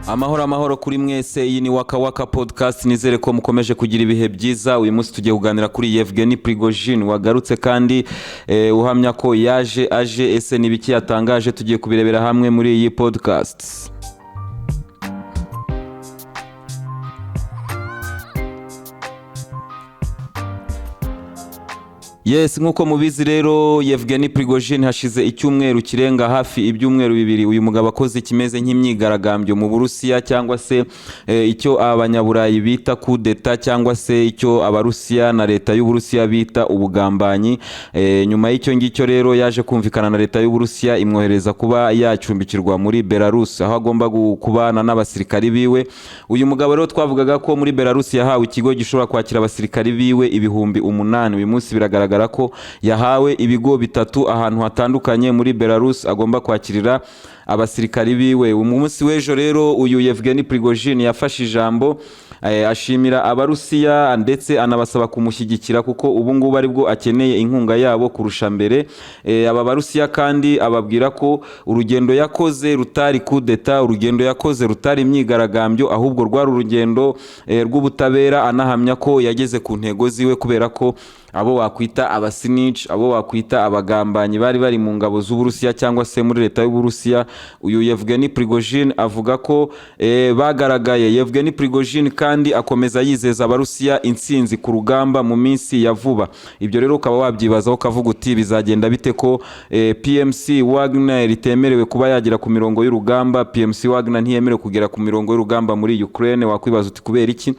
Amahoro, amahoro kuri mwese. Iyi ni Waka Waka Podcast. Nizere ko mukomeje kugira ibihe byiza. Uyu munsi tugiye kuganira kuri Yevgeny Prigozhin wagarutse kandi uhamya ko yaje aje. Ese ni ibiki yatangaje? Tugiye kubirebera hamwe muri iyi podcast. Yes, nk'uko mubizi rero, Yevgeny Prigozhin hashize icyumweru kirenga, hafi ibyumweru 2, uyu mugabo akoze ikimeze nk'imyigaragambyo mu Burusiya, cyangwa se icyo Abanyaburayi bita kudeta, cyangwa se icyo Abarusiya na leta y'Uburusiya bita ubugambanyi. Nyuma y'icyo ngicyo rero yaje kumvikana na leta y'Uburusiya, imwohereza kuba yacumbikirwa muri Belarus, aho agomba kubana n'abasirikari biwe. Uyu mugabo rero twavugaga ko muri Belarus yahawe ikigo gishobora kwakira abasirikari biwe 8000. Uyu munsi biragaragara ko yahawe ibigo bitatu ahantu hatandukanye muri Belarus agomba kwakirira abasirikari biwe. Umunsi w'ejo rero uyu Yevgeny Prigozhin yafashe ijambo, ashimira Abarusiya ndetse anabasaba kumushyigikira, kuko ubu ngubu aribwo akeneye inkunga yabo kurusha mbere. Aba Barusiya kandi ababwira ko urugendo yakoze rutari kudeta, urugendo yakoze rutari imyigaragambyo, ahubwo rwari urugendo rw'ubutabera. Anahamya ko yageze ku ntego ziwe, kubera ko abo wakwita abasnitch, abo wakwita abagambanyi bari bari mu ngabo z'Uburusiya cyangwa se muri leta y'Uburusiya, uyu Yevgeny Prigozhin avuga ko bagaragaye. Yevgeny Prigozhin kandi akomeza yizeza Abarusiya intsinzi ku rugamba mu minsi ya vuba. Ibyo rero ukaba wabyibazaho ukavuga uti: "Bizagenda bite ko PMC Wagner itemerewe kuba yagera ku mirongo y'urugamba?" PMC Wagner ntiyemerewe kugera ku mirongo y'urugamba muri Ukraine. Wakwibaza uti: "Kubera iki?"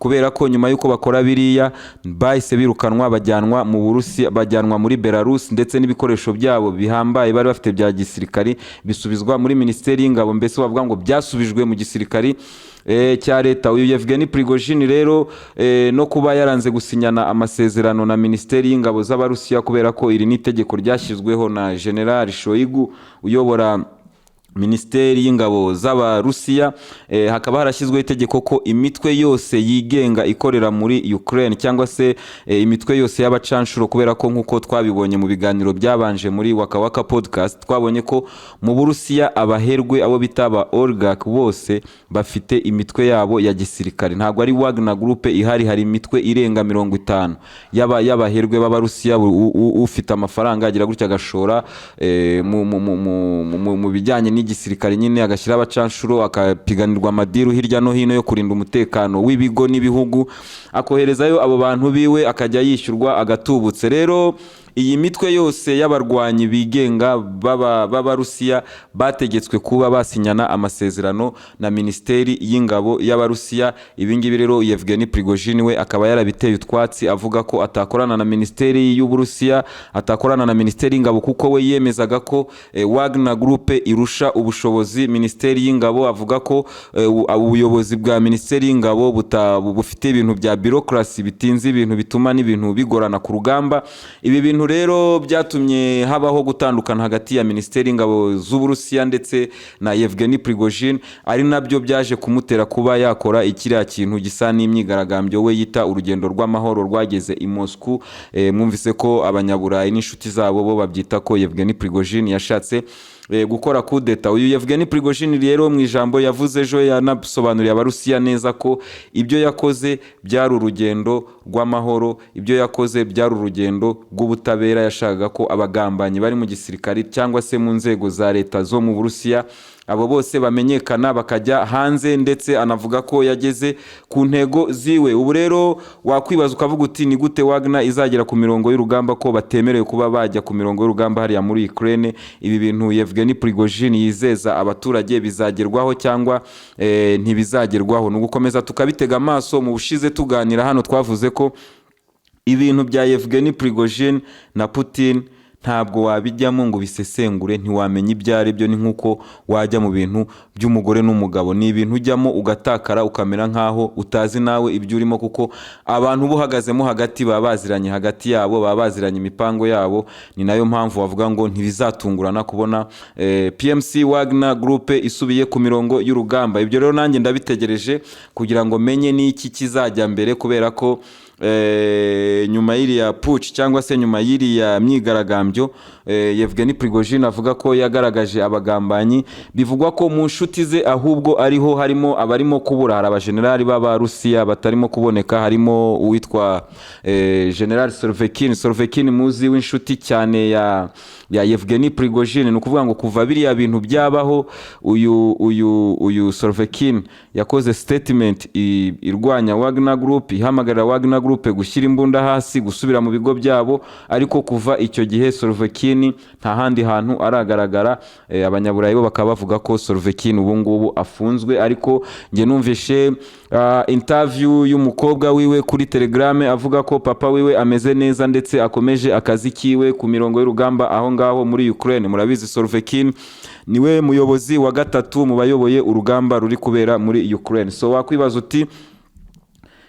Kubera ko nyuma y'uko bakora biriya bahise birukanwa, bajyanwa mu Burusiya, bajyanwa muri Belarus, ndetse n'ibikoresho byabo bihambaye bari bafite bya gisirikari bisubizwa muri minisiteri y'ingabo. Mbese bavuga ngo byasubijwe mu gisirikari cya leta. Uyu Yevgeny Prigozhin rero no kuba yaranze gusinyana amasezerano na minisiteri y'ingabo z'Abarusiya, kubera ko iri ni itegeko ryashyizweho na General Shoigu uyobora minisiteri y'ingabo z'Abarusiya, hakaba harashyizweho itegeko ko imitwe yose yigenga ikorera muri Ukraine, cyangwa se imitwe yose y'abacanshuro, kubera ko nk'uko twabibonye mu biganiro byabanje muri Waka Waka Podcast, twabonye ko mu Burusiya abaherwe, abo bita aba oligarch, bose bafite imitwe yabo ya gisirikare. Ntabwo ari Wagner Group ihari, hari imitwe irenga 50 y'abaherwe b'Abarusiya. Ufite amafaranga agira gutya agashora mu bijyanye n'igisirikare nyine, agashyiraho abacanshuro, akapiganirwa amadeal hirya no hino yo kurinda umutekano w'ibigo n'ibihugu, akoherezayo abo bantu biwe, akajya yishyurwa agatubutse. Rero iyi mitwe yose y'abarwanyi bigenga b'Abarusiya bategetswe kuba basinyana amasezerano na minisiteri y'ingabo y'Abarusiya. Ibi ngibi rero Yevgeny Prigozhin we akaba yarabiteye utwatsi, avuga ko atakorana na minisiteri y'Uburusiya, atakorana na minisiteri y'ingabo, kuko we yemezaga ko Wagner Group irusha ubushobozi minisiteri y'ingabo. Avuga ko ubuyobozi bwa minisiteri y'ingabo bufite ibintu bya bureaucracy bitinze ibintu, bituma n'ibintu bigorana ku rugamba. Ibi bintu rero byatumye habaho gutandukana hagati ya minisiteri y'ingabo z'Uburusiya ndetse na Yevgeny Prigozhin, ari nabyo byaje kumutera kuba yakora ikiriya kintu gisa n'imyigaragambyo we yita urugendo rw'amahoro rwageze i Moscow. Mwumvise ko Abanyaburayi n'inshuti zabo bo babyita ko Yevgeny Prigozhin yashatse gukora kudeta. Uyu Yevgeny Prigozhin rero mu ijambo yavuze ejo yanasobanuriye Abarusiya neza ko ibyo yakoze byari urugendo rw'amahoro, ibyo yakoze byari urugendo rw'ubutabera. Yashakaga ko abagambanyi bari mu gisirikari cyangwa se mu nzego za leta zo mu Burusiya, abo bose bamenyekana, bakajya hanze, ndetse anavuga ko yageze ku ntego ziwe. Ubu rero wakwibaza ukavuga uti: "Ni gute Wagner izagera ku mirongo y'urugamba ko batemerewe kuba bajya ku mirongo y'urugamba hariya muri Ukraine? Ibi bintu Yevgeny Prigozhin yizeza abaturage bizagerwaho cyangwa ntibizagerwaho?" Ni ugukomeza tukabitega amaso. Mu bushize tuganira hano twavuze ko ibintu bya Yevgeny Prigozhin na Putin ntabwo wabijyamo ngo ubisesengure, ntiwamenya ibyo ari byo. Ni nk'uko wajya mu bintu by'umugore n'umugabo, ni ibintu ujyamo ugatakara, ukamera nk'aho utazi nawe ibyo urimo, kuko abantu uba uhagazemo hagati baba baziranye hagati yabo, baba baziranye imipango yabo. Ni nayo mpamvu bavuga ngo ntibizatungurana kubona PMC Wagner Group isubiye ku mirongo y'urugamba. Ibyo rero nanjye ndabitegereje kugira ngo menye n'iki kizajya mbere, kubera ko nyuma y'iriya putsch cyangwa se nyuma y'iriya myigaragambyo Yevgeny Prigozhin avuga ko yagaragaje abagambanyi. Bivugwa ko mu nshuti ze ahubwo ariho harimo abarimo kubura. Hari abajenerali b'Abarusiya batarimo kuboneka, harimo uwitwa General Surovikin. Surovikin muzi w'inshuti cyane ya Yevgeny Prigozhin. Ni ukuvuga ngo kuva biriya bintu byabaho, uyu Surovikin yakoze statement irwanya Wagner Group, ihamagarira Wagner Group gushyira imbunda hasi, gusubira mu bigo byabo. Ariko kuva icyo gihe Surovikin nta handi hantu aragaragara. Abanyaburayi bo bakaba bavuga ko Surovikin ubu ngubu afunzwe. Ariko njye numvishe interview y'umukobwa wiwe kuri Telegram, avuga ko papa wiwe ameze neza ndetse akomeje akazi kiwe ku mirongo y'urugamba aho ngaho muri Ukraine. Murabizi, Surovikin niwe muyobozi wa gatatu mu bayoboye urugamba ruri kubera muri Ukraine. So wakwibaza uti: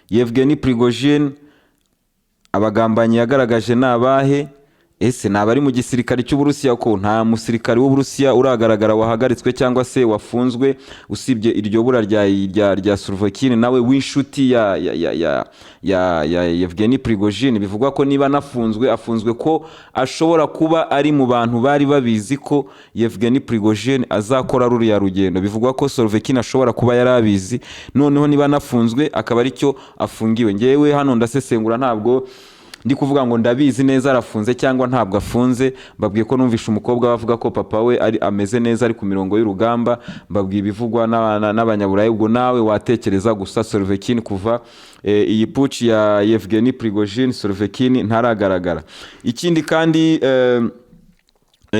"Yevgeny Prigozhin abagambanyi yagaragaje ni abahe? Ese ni abari mu gisirikare cy'Uburusiya?" Ko nta musirikare w'Uburusiya uragaragara wahagaritswe cyangwa se wafunzwe, usibye iryo bura rya Surovikin, nawe w'inshuti ya Yevgeny Prigozhin. Bivugwa ko niba anafunzwe, afunzwe ko ashobora kuba ari mu bantu bari babizi ko Yevgeny Prigozhin azakora ruriya rugendo. Bivugwa ko Surovikin ashobora kuba yari abizi, noneho niba anafunzwe akaba aricyo afungiwe. Ngewe hano ndasesengura, ntabwo ndi kuvuga ngo ndabizi neza arafunze cyangwa ntabwo afunze. Mbabwiye ko numvishe umukobwa we avuga ko papa we ari ameze neza, ari ku mirongo y'urugamba. Mbabwiye ibivugwa n'Abanyaburayi, ubwo nawe watekereza. Gusa Surovikin, kuva iyi putsch ya Yevgeny Prigozhin, Surovikin ntaragaragara. Ikindi kandi,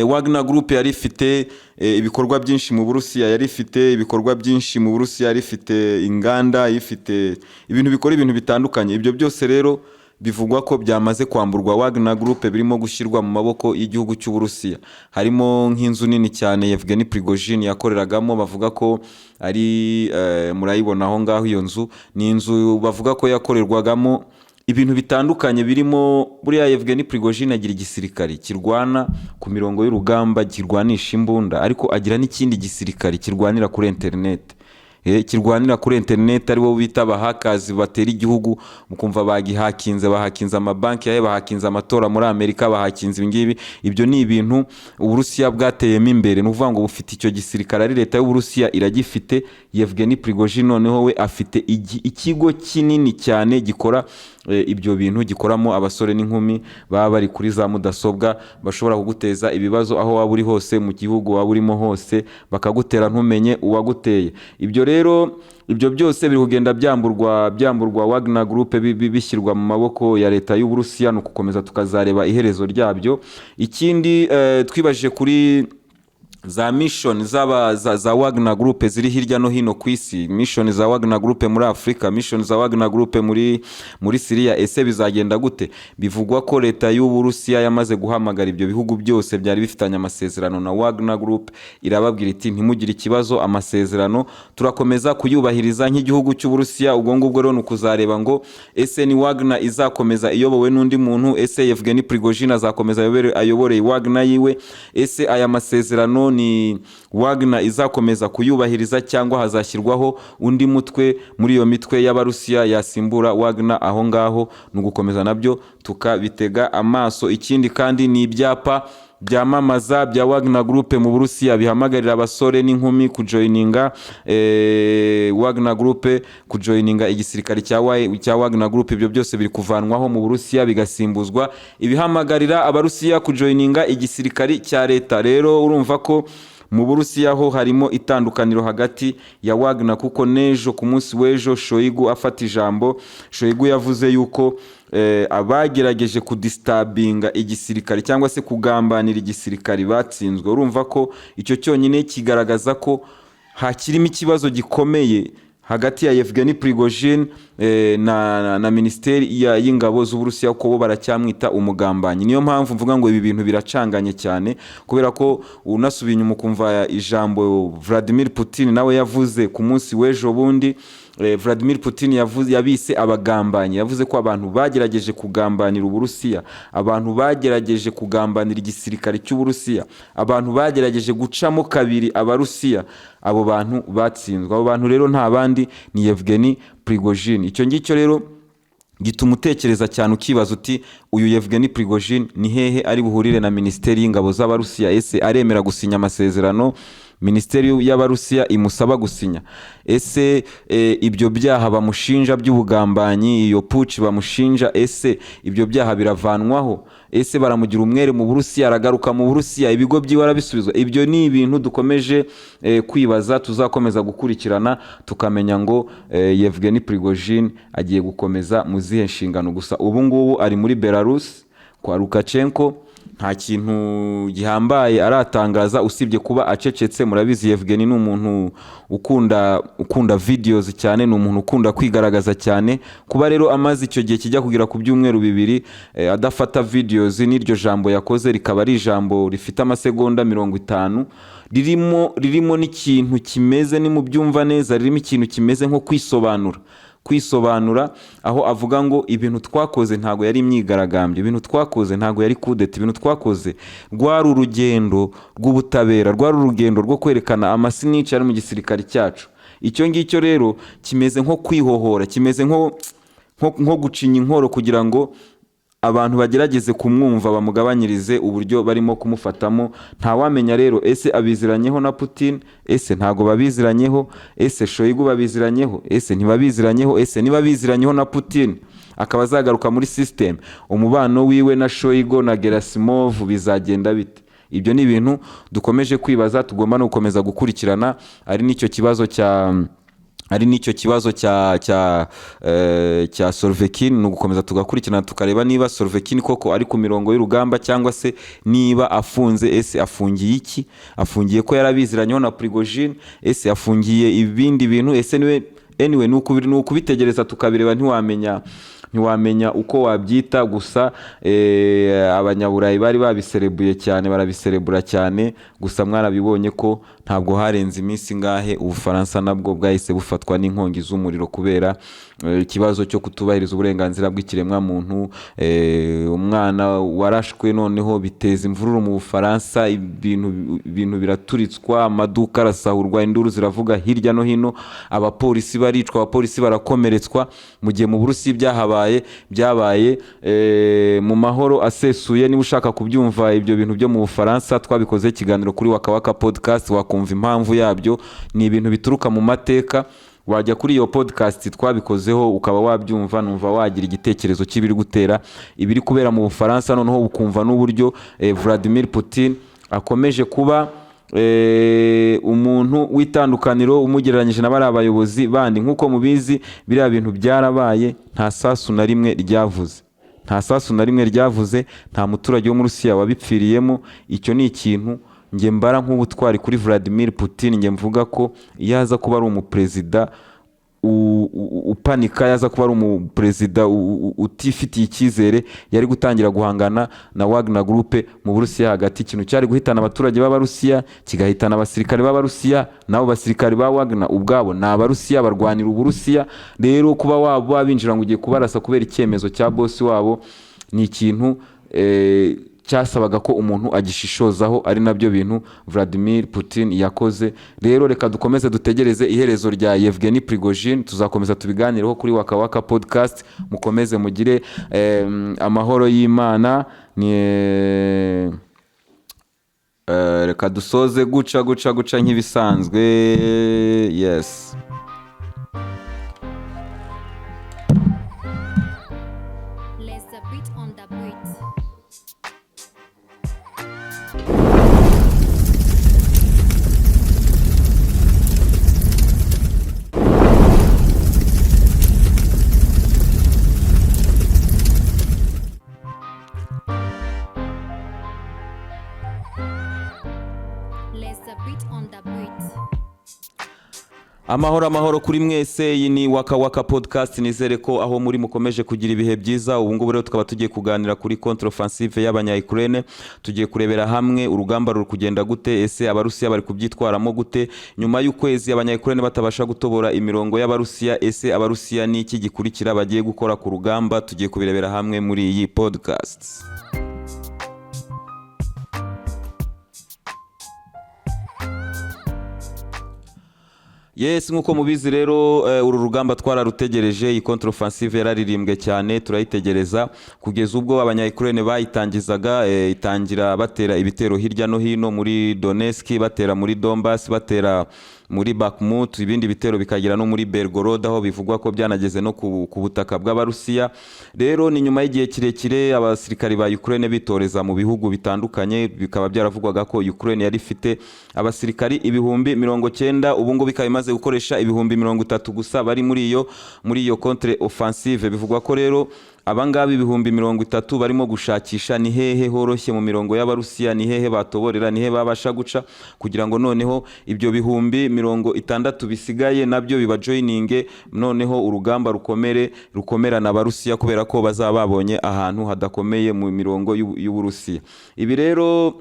Wagner Group yari ifite ibikorwa byinshi mu Burusiya, yari ifite ibikorwa byinshi mu Burusiya, yari ifite inganda, ifite ibintu bikora ibintu bitandukanye. Ibyo byose rero bivugwa ko byamaze kwamburwa Wagner Group, birimo gushyirwa mu maboko y'igihugu cy'Uburusiya. Harimo nk'inzu nini cyane Yevgeny Prigozhin yakoreragamo, bavuga ko ari murayibona aho ngaho. Iyo nzu ni inzu bavuga ko yakorerwagamo ibintu bitandukanye, birimo buriya Yevgeny Prigozhin agira igisirikari kirwana ku mirongo y'urugamba, kirwanisha imbunda, ariko agira n'ikindi gisirikari kirwanira kuri interineti, kirwanira kuri interineti, aribo bita abahakazi batera igihugu, mukumva bagihakinze, bahakinze amabanki yawe, bahakinze amatora muri Amerika, bahakinze ibingibi. Ibyo ni ibintu Uburusiya bwateyemo imbere. Ni ukuvuga ngo bufite icyo gisirikare, ari leta y'Uburusiya iragifite. Yevgeny Prigozhin noneho we afite ikigo kinini cyane gikora ibyo bintu, gikoramo abasore n'inkumi baba bari kuri za mudasobwa, bashobora kuguteza ibibazo aho waba uri hose, mu gihugu waba urimo hose, bakagutera ntumenye uwaguteye. Ibyo rero, ibyo byose biri kugenda byamburwa Wagner Group, bishyirwa mu maboko ya leta y'Uburusiya. Ni ugukomeza tukazareba iherezo ryabyo. Ikindi, twibajije kuri za mission zaba za Wagner Group ziri hirya no hino ku isi, mission za Wagner Group muri Afurika, mission za Wagner Group muri Syria, ese bizagenda gute? Bivugwa ko leta y'Uburusiya yamaze guhamagara ibyo bihugu byose byari bifitanye amasezerano na Wagner Group, irababwira iti: "Ntimugire ikibazo, amasezerano turakomeza kuyubahiriza nk'igihugu cy'Uburusiya." Ubwo ngubwo rero ni ukuzareba ngo ese ni Wagner izakomeza iyobowe n'undi muntu? Ese Yevgeny Prigozhin azakomeza ayobore Wagner yiwe? Ese aya masezerano ni Wagner izakomeza kuyubahiriza, cyangwa hazashyirwaho undi mutwe muri iyo mitwe y'Abarusiya yasimbura Wagner aho ngaho? Ni ugukomeza nabyo tukabitega amaso. Ikindi kandi ni ibyapa byamamaza bya Wagner Group mu Burusiya, bihamagarira abasore n'inkumi kujoininga Wagner Group, kujoininga igisirikare cya Wagner Group. Ibyo byose biri kuvanwaho mu Burusiya, bigasimbuzwa ibihamagarira Abarusiya kujoininga igisirikare cya leta. Rero urumva ko mu Burusiya ho harimo itandukaniro hagati ya Wagner, kuko n'ejo, ku munsi w'ejo, Shoigu afata ijambo, Shoigu yavuze yuko abagerageje kudisturbinga igisirikare cyangwa se kugambanira igisirikare batsinzwe. Urumva ko icyo cyonyine kigaragaza ko hakirimo ikibazo gikomeye hagati ya Yevgeny Prigozhin na minisiteri y'ingabo z'Uburusiya, ko bo baracyamwita umugambanyi. Niyo mpamvu mvuga ngo ibi bintu biracanganye cyane, kubera ko unasubiye inyuma ukumva ijambo Vladimir Putin nawe yavuze ku munsi w'ejo bundi, Vladimir Putin yavuze, yabise abagambanyi. Yavuze ko abantu bagerageje kugambanira Uburusiya, abantu bagerageje kugambanira igisirikare cy'Uburusiya, abantu bagerageje gucamo kabiri Abarusiya, abo bantu batsinzwe. Abo bantu rero nta bandi, ni Yevgeny Prigozhin. Icyo ngicyo rero Gituma utekereza cyane, ukibaza uti: "Uyu Yevgeny Prigozhin ni hehe ari buhurire na minisiteri y'ingabo z'Abarusiya? Ese aremera gusinya amasezerano minisiteri y'Abarusiya imusaba gusinya? Ese ibyo byaha bamushinja by'ubugambanyi, iyo putsch bamushinja, ese ibyo byaha biravanwaho? Ese baramugira umwere mu Burusiya? Aragaruka mu Burusiya? Ibigo byiwe arabisubizwa?" Ibyo ni ibintu dukomeje kwibaza, tuzakomeza gukurikirana tukamenya ngo Yevgeny Prigozhin agiye gukomeza mu zihe nshingano. Gusa ubu ngubu ari muri Belarus kwa Lukashenko, nta kintu gihambaye aratangaza usibye kuba acecetse. Murabizi, Yevgeny ni umuntu ukunda videos cyane, ni umuntu ukunda kwigaragaza cyane. Kuba rero amaze icyo gihe kijya kugera ku byumweru 2 adafata videos, n'iryo jambo yakoze rikaba ari ijambo rifite amasegonda 50, ririmo n'ikintu kimeze, nimubyumva neza, ririmo ikintu kimeze nko kwisobanura, aho avuga ngo ibintu twakoze ntabwo yari imyigaragambyo, ibintu twakoze ntabwo yari kudeta, ibintu twakoze rwari urugendo rw'ubutabera, rwari urugendo rwo kwerekana amasnitch ari mu gisirikare cyacu. Icyo ngicyo rero kimeze nko kwihohora, kimeze nko gucinya inkoro kugira ngo abantu bagerageze kumwumva, bamugabanyirize uburyo barimo kumufatamo. Ntawamenya rero: ese abiziranyeho na Putin? Ese ntago babiziranyeho? Ese Shoigu babiziranyeho? Ese ntibabiziranyeho? Ese niba biziranyeho na Putin akaba azagaruka muri system, umubano wiwe na Shoigu na Gerasimov bizagenda bite? Ibyo ni ibintu dukomeje kwibaza, tugomba no gukomeza gukurikirana. Ari n'icyo kibazo cya Surovikin, ni ugukomeza tugakurikirana tukareba niba Surovikin koko ari ku mirongo y'urugamba cyangwa se niba afunze. Ese afungiye iki? Afungiye ko yarabiziranyeho na Prigozhin? Ese afungiye ibindi bintu? Ese niwe? Anyway, ni ukubitegereza tukabireba. Ntiwamenya uko wabyita. Gusa Abanyaburayi bari babiserebuye cyane, barabiserebura cyane. Gusa mwarabibonye ko ntabwo harenze iminsi ingahe, Ubufaransa nabwo bwahise bufatwa n'inkongi z'umuriro kubera ikibazo cyo kutubahiriza uburenganzira bw'ikiremwamuntu. Umwana warashwe, noneho biteza imvururu mu Bufaransa, ibintu biraturitswa, amaduka arasahurwa, induru ziravuga hirya no hino, abapolisi baricwa, abapolisi barakomeretswa, mu gihe mu Burusiya ibyahabaye byabaye mu mahoro asesuye. Niba ushaka kubyumva, ibyo bintu byo mu Bufaransa twabikozeho ikiganiro kuri Waka Waka Podcast, wakumva impamvu yabyo. Ni ibintu bituruka mu mateka. Wajya kuri iyo podcast twabikozeho ukaba wabyumva, numva wagira igitekerezo cy'ibiri gutera ibiri kubera mu Bufaransa, noneho ukumva n'uburyo Vladimir Putin akomeje kuba umuntu w'itandukaniro umugereranyije na bariya bayobozi bandi. Nk'uko mubizi, biriya bintu byarabaye, nta sasu na rimwe ryavuze, nta sasu na rimwe ryavuze, nta muturage wo muri Rusiya wabipfiriyemo. Icyo ni ikintu njye mbara nk'ubutwari kuri Vladimir Putin. Njye mvuga ko iyo aza kuba ari umuperezida upanika, yaza kuba ari umuperezida utifitiye icyizere, yari gutangira guhangana na Wagner Group mu Burusiya hagati, ikintu cyari guhitana abaturage b'Abarusiya, kigahitana abasirikare b'Abarusiya. N'abo basirikare ba Wagner ubwabo ni Abarusiya, barwanira Uburusiya. Rero kuba waba wabinjira ngo ugiye kubarasa kubera icyemezo cya bosi wabo ni ikintu cyasabaga ko umuntu agishishozaho, ari nabyo bintu Vladimir Putin yakoze. Rero reka dukomeze dutegereze iherezo rya Yevgeny Prigozhin, tuzakomeza tubiganireho kuri Waka Waka Podcast. Mukomeze mugire amahoro y'Imana. Ni reka dusoze guca guca guca nk'ibisanzwe. Yes. Let's the beat on the beat. Let's the beat on the beat. Amahoro, amahoro kuri mwese. Iyi ni Waka Waka Podcast. Nizere ko aho muri mukomeje kugira ibihe byiza. Ubu ngubu rero tukaba tugiye kuganira kuri contre-offensive y'Abanya-Ukraine. Tugiye kurebera hamwe urugamba ruri kugenda gute, ese Abarusiya bari kubyitwaramo gute nyuma y'ukwezi Abanya-Ukraine batabasha gutobora imirongo y'Abarusiya? Ese Abarusiya ni iki gikurikira bagiye gukora ku rugamba? Tugiye kubirebera hamwe muri iyi podcast. Yes, nk'uko mubizi rero, uru rugamba twararutegereje. Iyi contre-offensive yararirimbwe cyane, turayitegereza kugeza ubwo abanya-Ukraine bayitangizaga. Itangira batera ibitero hirya no hino muri Donetsk, batera muri Donbass, batera muri Bakhmut, ibindi bitero bikagera no muri Belgorod, aho bivugwa ko byanageze no ku butaka bw'Abarusiya. Rero ni nyuma y'igihe kirekire abasirikari ba Ukraine bitoreza mu bihugu bitandukanye. Bikaba byaravugwaga ko Ukraine yari ifite abasirikari 90,000, ubu ngubu ikaba imaze gukoresha 30,000 gusa bari muri iyo contre offensive. Bivugwa ko rero abangaba 30,000 barimo gushakisha ni hehe horoshye mu mirongo y'Abarusiya, ni hehe batoborera, ni hehe babasha guca, kugira ngo noneho ibyo 60,000 bisigaye nabyo bibajoyininge, noneho urugamba rukomere, rukomerana Abarusiya, kubera ko bazaba babonye ahantu hadakomeye mu mirongo y'Uburusiya. Ibi rero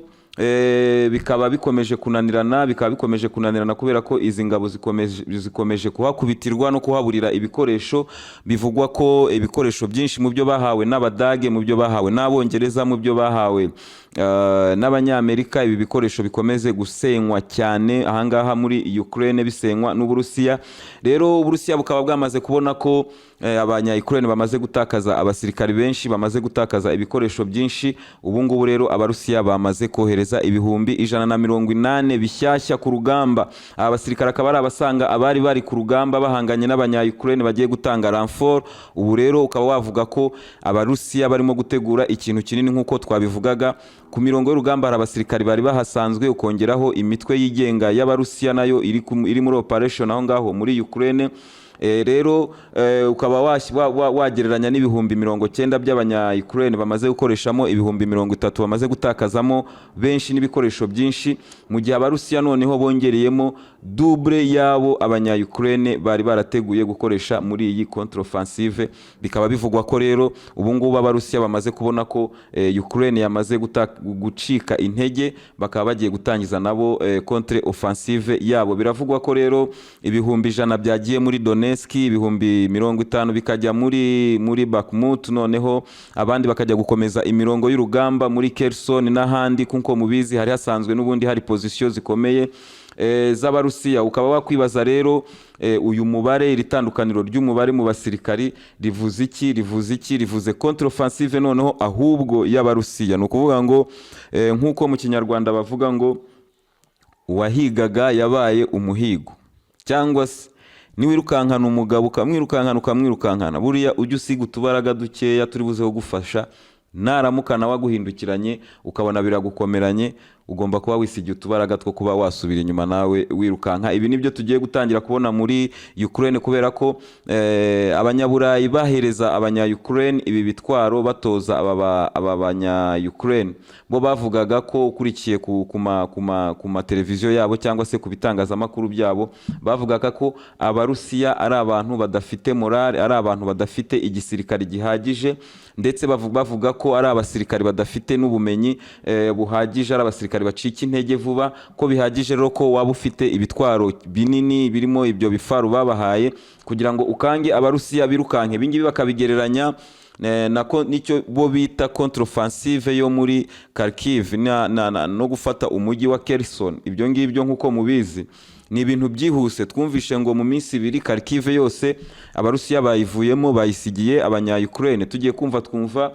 bikaba bikomeje kunanirana, bikaba bikomeje kunanirana kubera ko izi ngabo zikomeje kuhakubitirwa no kuhaburira ibikoresho. Bivugwa ko ibikoresho byinshi mu byo bahawe n'Abadage, mu byo bahawe n'Abongereza, mu byo bahawe n'Abanyamerika, ibi bikoresho bikomeze gusenywa cyane ahangaha muri Ukraine, bisenywa n'Uburusiya. Rero Uburusiya bukaba bwamaze kubona ko abanya Ukraine bamaze gutakaza abasirikari benshi, bamaze gutakaza ibikoresho byinshi. Ubu ngubu rero Abarusiya bamaze kohereza 180,000 bishyashya ku rugamba. Aba basirikare akaba ari abasanga abari bari ku rugamba bahanganye n'abanya Ukraine bagiye gutanga renfort. Ubu rero ukaba wavuga ko Abarusiya barimo gutegura ikintu kinini. Nk'uko twabivugaga, ku mirongo y'urugamba hari abasirikari bari bahasanzwe, ukongeraho imitwe yigenga y'Abarusiya nayo iri muri operation aho ngaho muri Ukraine. Rero ukaba wagereranya n'90,000 by'abanya Ukraine bamaze gukoreshamo 30,000, bamaze gutakazamo benshi n'ibikoresho byinshi, mu gihe Abarusiya noneho bongereyemo double yabo abanya Ukraine bari barateguye gukoresha muri iyi contre-offensive. Bikaba bivugwa ko rero ubu ngubu Abarusiya bamaze kubona ko Ukraine yamaze gucika intege, bakaba bagiye gutangiza nabo contre offensive yabo. Biravugwa ko rero 100,000 byagiye muri Donetsk, 50,000 bikajya muri Bakhmut, noneho abandi bakajya gukomeza imirongo y'urugamba muri Kherson n'ahandi, kuko mubizi hari hasanzwe n'ubundi hari position zikomeye z'Abarusiya. Ukaba wakwibaza rero, uyu mubare, iri tandukaniro ry'umubare mu basirikari rivuze iki? Rivuze iki? Rivuze contre offensive noneho ahubwo y'Abarusiya. Ni ukuvuga ngo nk'uko mu Kinyarwanda bavuga ngo uwahigaga yabaye umuhigo, cyangwa se niwirukankana umugabo, ukamwirukankana, ukamwirukankana, buriya ujye usiga utubaraga dukeya turi buze kugufasha. Naramuka nawe aguhindukiranye, ukabona biragukomeranye, ugomba kuba wisigiye utubaraga two kuba wasubira inyuma nawe wirukanka. Ibi nibyo tugiye gutangira kubona muri Ukraine, kubera ko Abanyaburayi bahereza abanya Ukraine ibi bitwaro, batoza aba banya Ukraine, bo bavugaga ko, ukurikiye ku mateleviziyo yabo cyangwa se ku bitangazamakuru byabo, bavugaga ko Abarusiya ari abantu badafite morale, ari abantu badafite igisirikare gihagije, ndetse bavuga ko ari abasirikare badafite n'ubumenyi buhagije, ari abasirikare bacika intege vuba, ko bihagije rero ko waba ufite ibitwaro binini birimo ibyo bifaru babahaye kugira ngo ukange Abarusiya birukanke. Ibingibi bakabigereranya nako nicyo bo bita contre-offensive yo muri Kharkiv na no gufata umujyi wa Kherson. Ibyo ngibyo, nk'uko mubizi, ni ibintu byihuse. Twumvishe ngo mu minsi 2 Kharkiv yose Abarusiya bayivuyemo, bayisigiye abanya Ukraine. Tugiye kumva twumva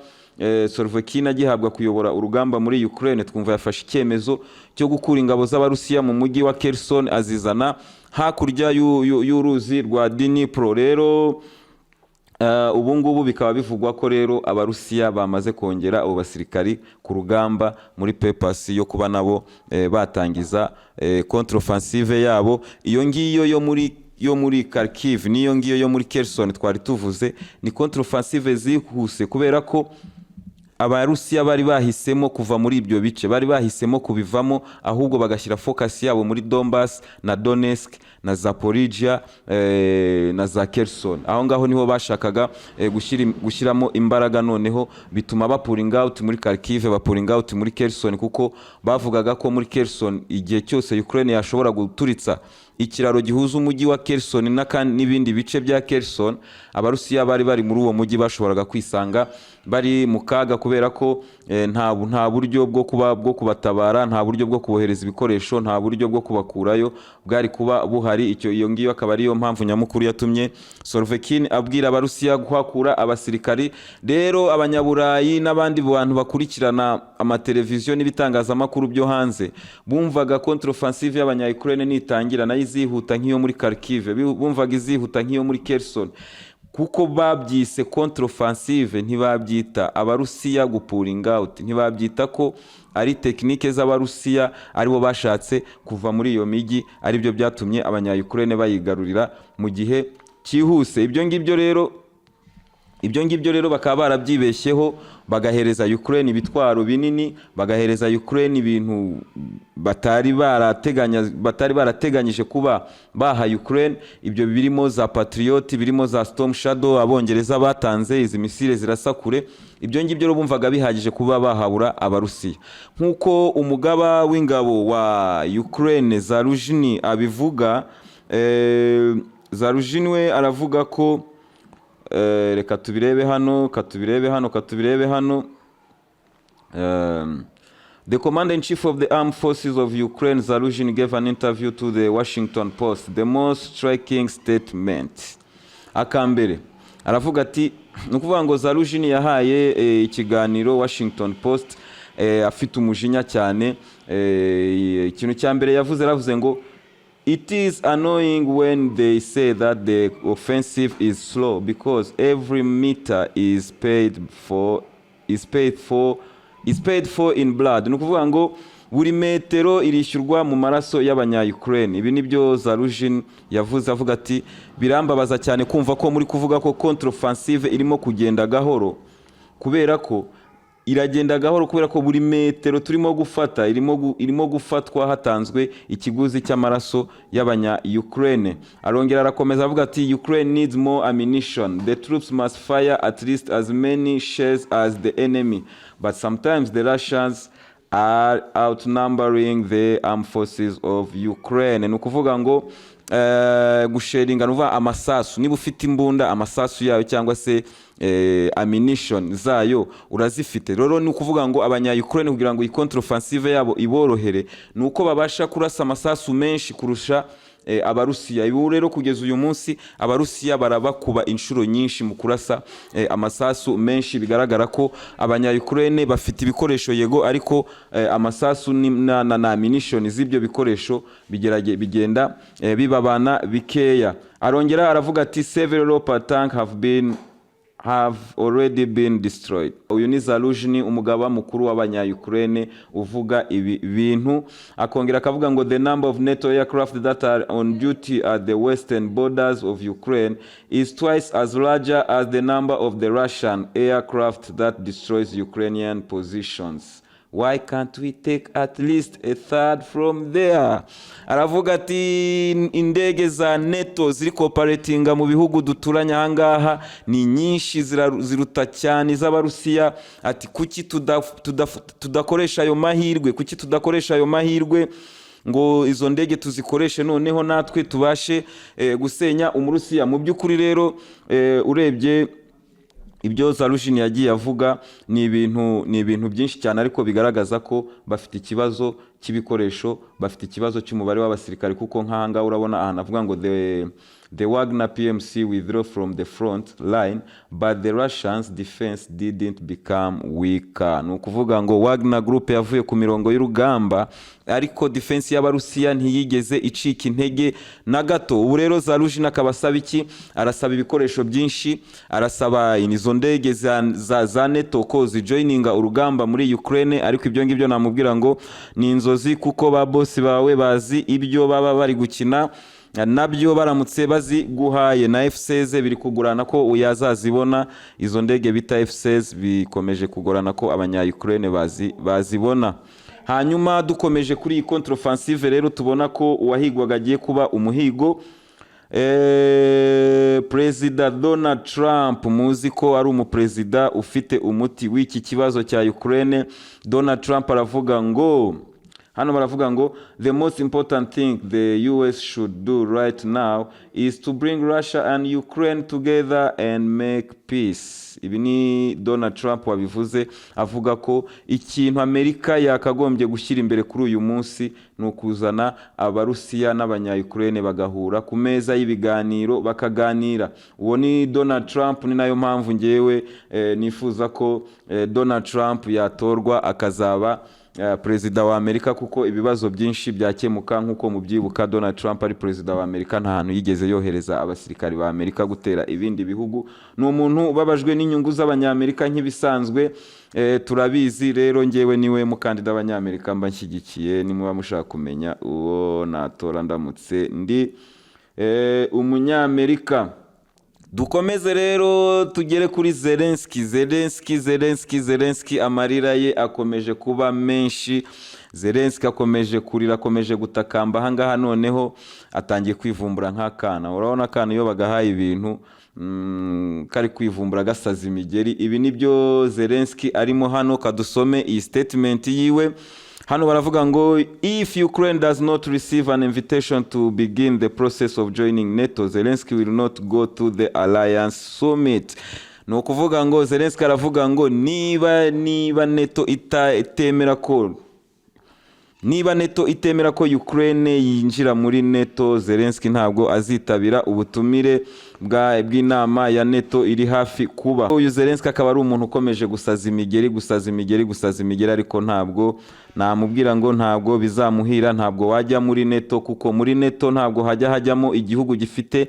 Surovikin agihabwa kuyobora urugamba muri Ukraine, twumva yafashe icyemezo cyo gukura ingabo z'Abarusiya mu mujyi wa Kherson, azizana hakurya y'uruzi rwa Dnipro. Rero ubu ngubu bikaba bivugwa ko rero Abarusiya bamaze kongera abo basirikari ku rugamba muri purpose yo kuba nabo batangiza contre-offensive yabo. Iyo ngiyo yo muri Kharkiv n'iyo ngiyo yo muri Kherson twari tuvuze ni contre-offensive zihuse, kubera ko Abarusiya bari bahisemo kuva muri ibyo bice, bari bahisemo kubivamo, ahubwo bagashyira focus yabo muri Donbass na Donetsk na Zaporizhia na za Kherson. Aho ngaho niho bashakaga gushyiramo imbaraga. Noneho bituma bapullinga out muri Kharkiv, bapullinga out muri Kherson, kuko bavugaga ko muri Kherson igihe cyose Ukraine yashobora guturitsa Ikiraro gihuza umujyi wa Kherson n'ibindi bice bya Kherson. Abarusiya bari muri uwo mujyi bashoboraga kwisanga bari mu kaga, kubera ko nta buryo bwo kubatabara, nta buryo bwo kubohereza ibikoresho, nta buryo bwo kubakurayo bwari kuba buhari. Iyo ngiyo akaba ariyo mpamvu nyamukuru yatumye Surovikin abwira Abarusiya kuhakura abasirikari. Rero Abanyaburayi n'abandi bantu bakurikirana amateleviziyo n'ibitangazamakuru byo hanze bumvaga contre-offensive y'Abanya-Ukraine nitangira nayo izihuta nk'iyo muri Kharkiv, bumvaga izihuta nk'iyo muri Kherson, kuko babyise contre-offensive, ntibabyita Abarusiya gupullinga out, ntibabyita ko ari technique z'Abarusiya aribo bashatse kuva muri iyo mijyi, aribyo byatumye Abanya-Ukraine bayigarurira mu gihe cyihuse. Ibyo ngibyo rero bakaba barabyibeshyeho, bagahereza Ukraine ibitwaro binini, bagahereza Ukraine ibintu batari barateganyije kuba baha Ukraine. Ibyo birimo za Patriot, birimo za Storm Shadow Abongereza batanze, izi missile zirasa kure. Ibyo ngibyo rero bumvaga bihagije kuba bahabura Abarusiya. Nk'uko umugaba w'ingabo wa Ukraine Zaluzhny abivuga, Zaluzhny we aravuga ko reka tubirebe hano, katubirebe hano, katubirebe hano. The commander-in-chief of the armed forces of Ukraine, Zaluzhny, gave an interview to the Washington Post. The most striking statement. Akambere aravuga ati, ni ukuvuga ngo Zaluzhny yahaye ikiganiro Washington Post afite umujinya cyane. Ikintu cya mbere yavuze, yaravuze ngo: "It is annoying when they say that the offensive is slow because every meter is paid for in blood." Ni ukuvuga ngo buri metero irishyurwa mu maraso y'Abanya-Ukraine. Ibi nibyo Zaluzhny yavuze, avuga ati: "Birambabaza cyane kumva ko muri kuvuga ko contre-offensive irimo kugenda gahoro, kubera ko iragenda gahoro kubera ko buri metero turimo gufata irimo gufatwa hatanzwe ikiguzi cy'amaraso y'Abanya Ukraine." Arongera arakomeza avuga ati: "Ukraine needs more ammunition. The troops must fire at least as many shells as the enemy, but sometimes the Russians are outnumbering the armed forces of Ukraine." Ni ukuvuga ngo gushellinga, ni ukuvuga amasasu. Niba ufite imbunda, amasasu yayo cyangwa se ammunition zayo urazifite. Rero ni ukuvuga ngo Abanya Ukraine, kugira ngo iyi contre-offensive yabo iborohere, ni uko babasha kurasa amasasu menshi kurusha Abarusiya. Ibi rero kugeza uyu munsi Abarusiya barabakuba inshuro nyinshi mu kurasa amasasu menshi. Bigaragara ko Abanya Ukraine bafite ibikoresho, yego, ariko amasasu na ammunition z'ibyo bikoresho bigenda bibabana bikeya. Arongera aravuga ati: "Several Leopard tank have already been destroyed." Uyu ni Zaluzhny, umugaba mukuru w'Abanya-Ukraine, uvuga ibi bintu. Akongera akavuga ngo: "The number of NATO aircraft that are on duty at the western borders of Ukraine is twice as larger as the number of the Russian aircraft that destroys Ukrainian positions. Why can't we take at least a third from there?" Aravuga ati: "Indege za NATO ziri cooperatinga mu bihugu duturanye ahangaha ni nyinshi, ziruta cyane iz'Abarusiya." Ati: "Kuki tudakoresha ayo mahirwe? Kuki tudakoresha ayo mahirwe ngo izo ndege tuzikoreshe, noneho natwe tubashe gusenya Umurusiya?" Mu by'ukuri rero urebye ibyo Zaluzhny yagiye avuga, ni ibintu byinshi cyane, ariko bigaragaza ko bafite ikibazo cy'ibikoresho, bafite ikibazo cy'umubare w'abasirikare, kuko nk'aha ngaha urabona ahantu avuga ngo the Wagner PMC withdraw from the front line, but the Russians' defense didn't become weaker. Ni ukuvuga ngo Wagner Group yavuye ku mirongo y'urugamba, ariko defense y'Abarusiya ntiyigeze icika intege na gato. Ubu rero Zaluzhny akaba asaba iki? Arasaba ibikoresho byinshi, arasaba izo ndege za NATO ko zijoininga urugamba muri Ukraine. Ariko ibyo ngibyo namubwira ngo ni inzozi, kuko ba boss bawe bazi ibyo baba bari gukina nabyo. Baramutse baziguhaye na F16, biri kugurana ko yazazibona. Izo ndege bita F16 bikomeje kugorana ko Abanya Ukraine bazibona. Hanyuma dukomeje kuri iyi contre-offensive rero, tubona ko uwahigwaga agiye kuba umuhigo. Perezida Donald Trump, muzi ko ari umuperezida ufite umuti w'iki kibazo cya Ukraine. Donald Trump aravuga ngo Hano baravuga ngo the most important thing the US should do right now is to bring Russia and Ukraine together and make peace. Ibi ni Donald Trump wabivuze, avuga ko ikintu Amerika yakagombye gushyira imbere kuri uyu munsi ni ukuzana Abarusiya n'Abanya-Ukraine bagahura ku meza y'ibiganiro bakaganira. Uwo ni Donald Trump. Ni nayo mpamvu ngewe nifuza ko Donald Trump yatorwa akazaba perezida wa Amerika, kuko ibibazo byinshi byakemuka. Nk'uko mubyibuka, Donald Trump ari perezida wa Amerika nta hantu yigeze yohereza abasirikari ba Amerika gutera ibindi bihugu. Ni umuntu ubabajwe n'inyungu z'Abanyamerika nk'ibisanzwe. Turabizi rero, ngewe niwe mukandida w'Abanyamerika mba nshyigikiye. Nimuba mushaka kumenya uwo natora ndamutse ndi Umunyamerika. Dukomeze rero tugere kuri Zelenski. Zelenski, Zelenski, Zelenski, amarira ye akomeje kuba menshi. Zelenski akomeje kurira, akomeje gutakamba. Ahangaha noneho atangiye kwivumbura nk'akana. Urabona akana iyo bagahaye ibintu kari kwivumbura gasaza imigeri. Ibi nibyo Zelenski arimo hano. Kadusome iyi statement yiwe. Hano baravuga ngo if Ukraine does not receive an invitation to begin the process of joining NATO, Zelensky will not go to the alliance summit. Ni ukuvuga ngo Zelensky aravuga ngo niba NATO itemera ko, niba NATO itemera ko Ukraine yinjira muri NATO, Zelensky ntabwo azitabira ubutumire bw'inama ya NATO iri hafi kuba. Uyu Zelensky akaba ari umuntu ukomeje gusaza imigeri, gusaza imigeri, gusaza imigeri, ariko ntabwo namubwira ngo ntabwo bizamuhira. Ntabwo wajya muri NATO, kuko muri NATO ntabwo hajya hajyamo igihugu gifite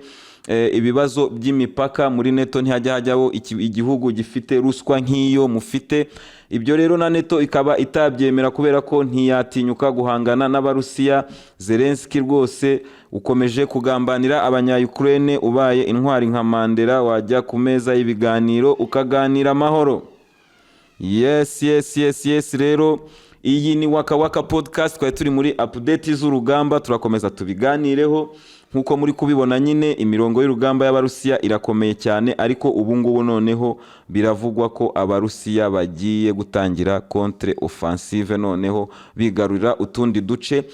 ibibazo by'imipaka. Muri NATO ntihajya hajyaho igihugu gifite ruswa nk'iyo mufite. Ibyo rero na NATO ikaba itabyemera, kubera ko ntiyatinyuka guhangana n'Abarusiya. Zelensky rwose ukomeje kugambanira Abanya-Ukraine. Ubaye intwari nka Mandela, wajya ku meza y'ibiganiro ukaganira amahoro. Yes. Rero iyi ni Waka Waka Podcast. Twari turi muri update z'urugamba, turakomeza tubiganireho. Nk'uko muri kubibona nyine, imirongo y'urugamba y'Abarusiya irakomeye cyane, ariko ubu ngubu noneho biravugwa ko Abarusiya bagiye gutangira contre offensive, noneho bigarurira utundi duce.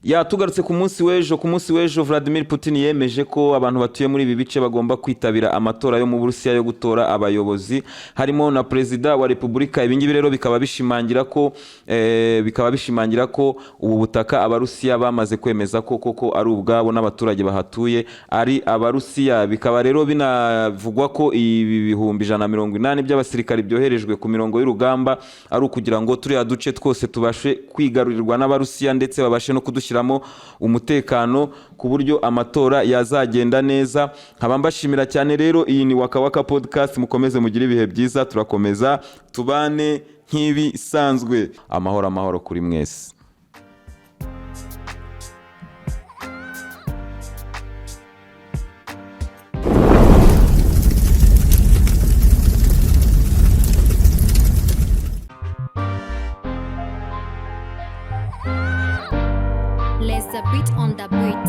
Ya, tugarutse ku munsi w'ejo. Ku munsi w'ejo Vladimir Putin yemeje ko abantu batuye muri ibi bice bagomba kwitabira amatora yo mu Burusiya yo gutora abayobozi, harimo na perezida wa repubulika. Ibi ngibi rero bikaba bishimangira ko ubu butaka Abarusiya bamaze kwemeza ko koko ari ubwabo, n'abaturage bahatuye ari Abarusiya. Bikaba rero binavugwa ko ibi 180,000 by'abasirikari byoherejwe ku mirongo y'urugamba ari ukugira ngo turiya duce twose tubashe kwigarurirwa n'Abarusiya, ndetse babashe no kudushyiramo umutekano ku buryo amatora yazagenda neza. Nkaba mbashimira cyane rero. Iyi ni Waka Waka Podcast. Mukomeze mugire ibihe byiza, turakomeza tubane nk'ibisanzwe. Amahoro, amahoro kuri mwese. Let's the beat on the beat.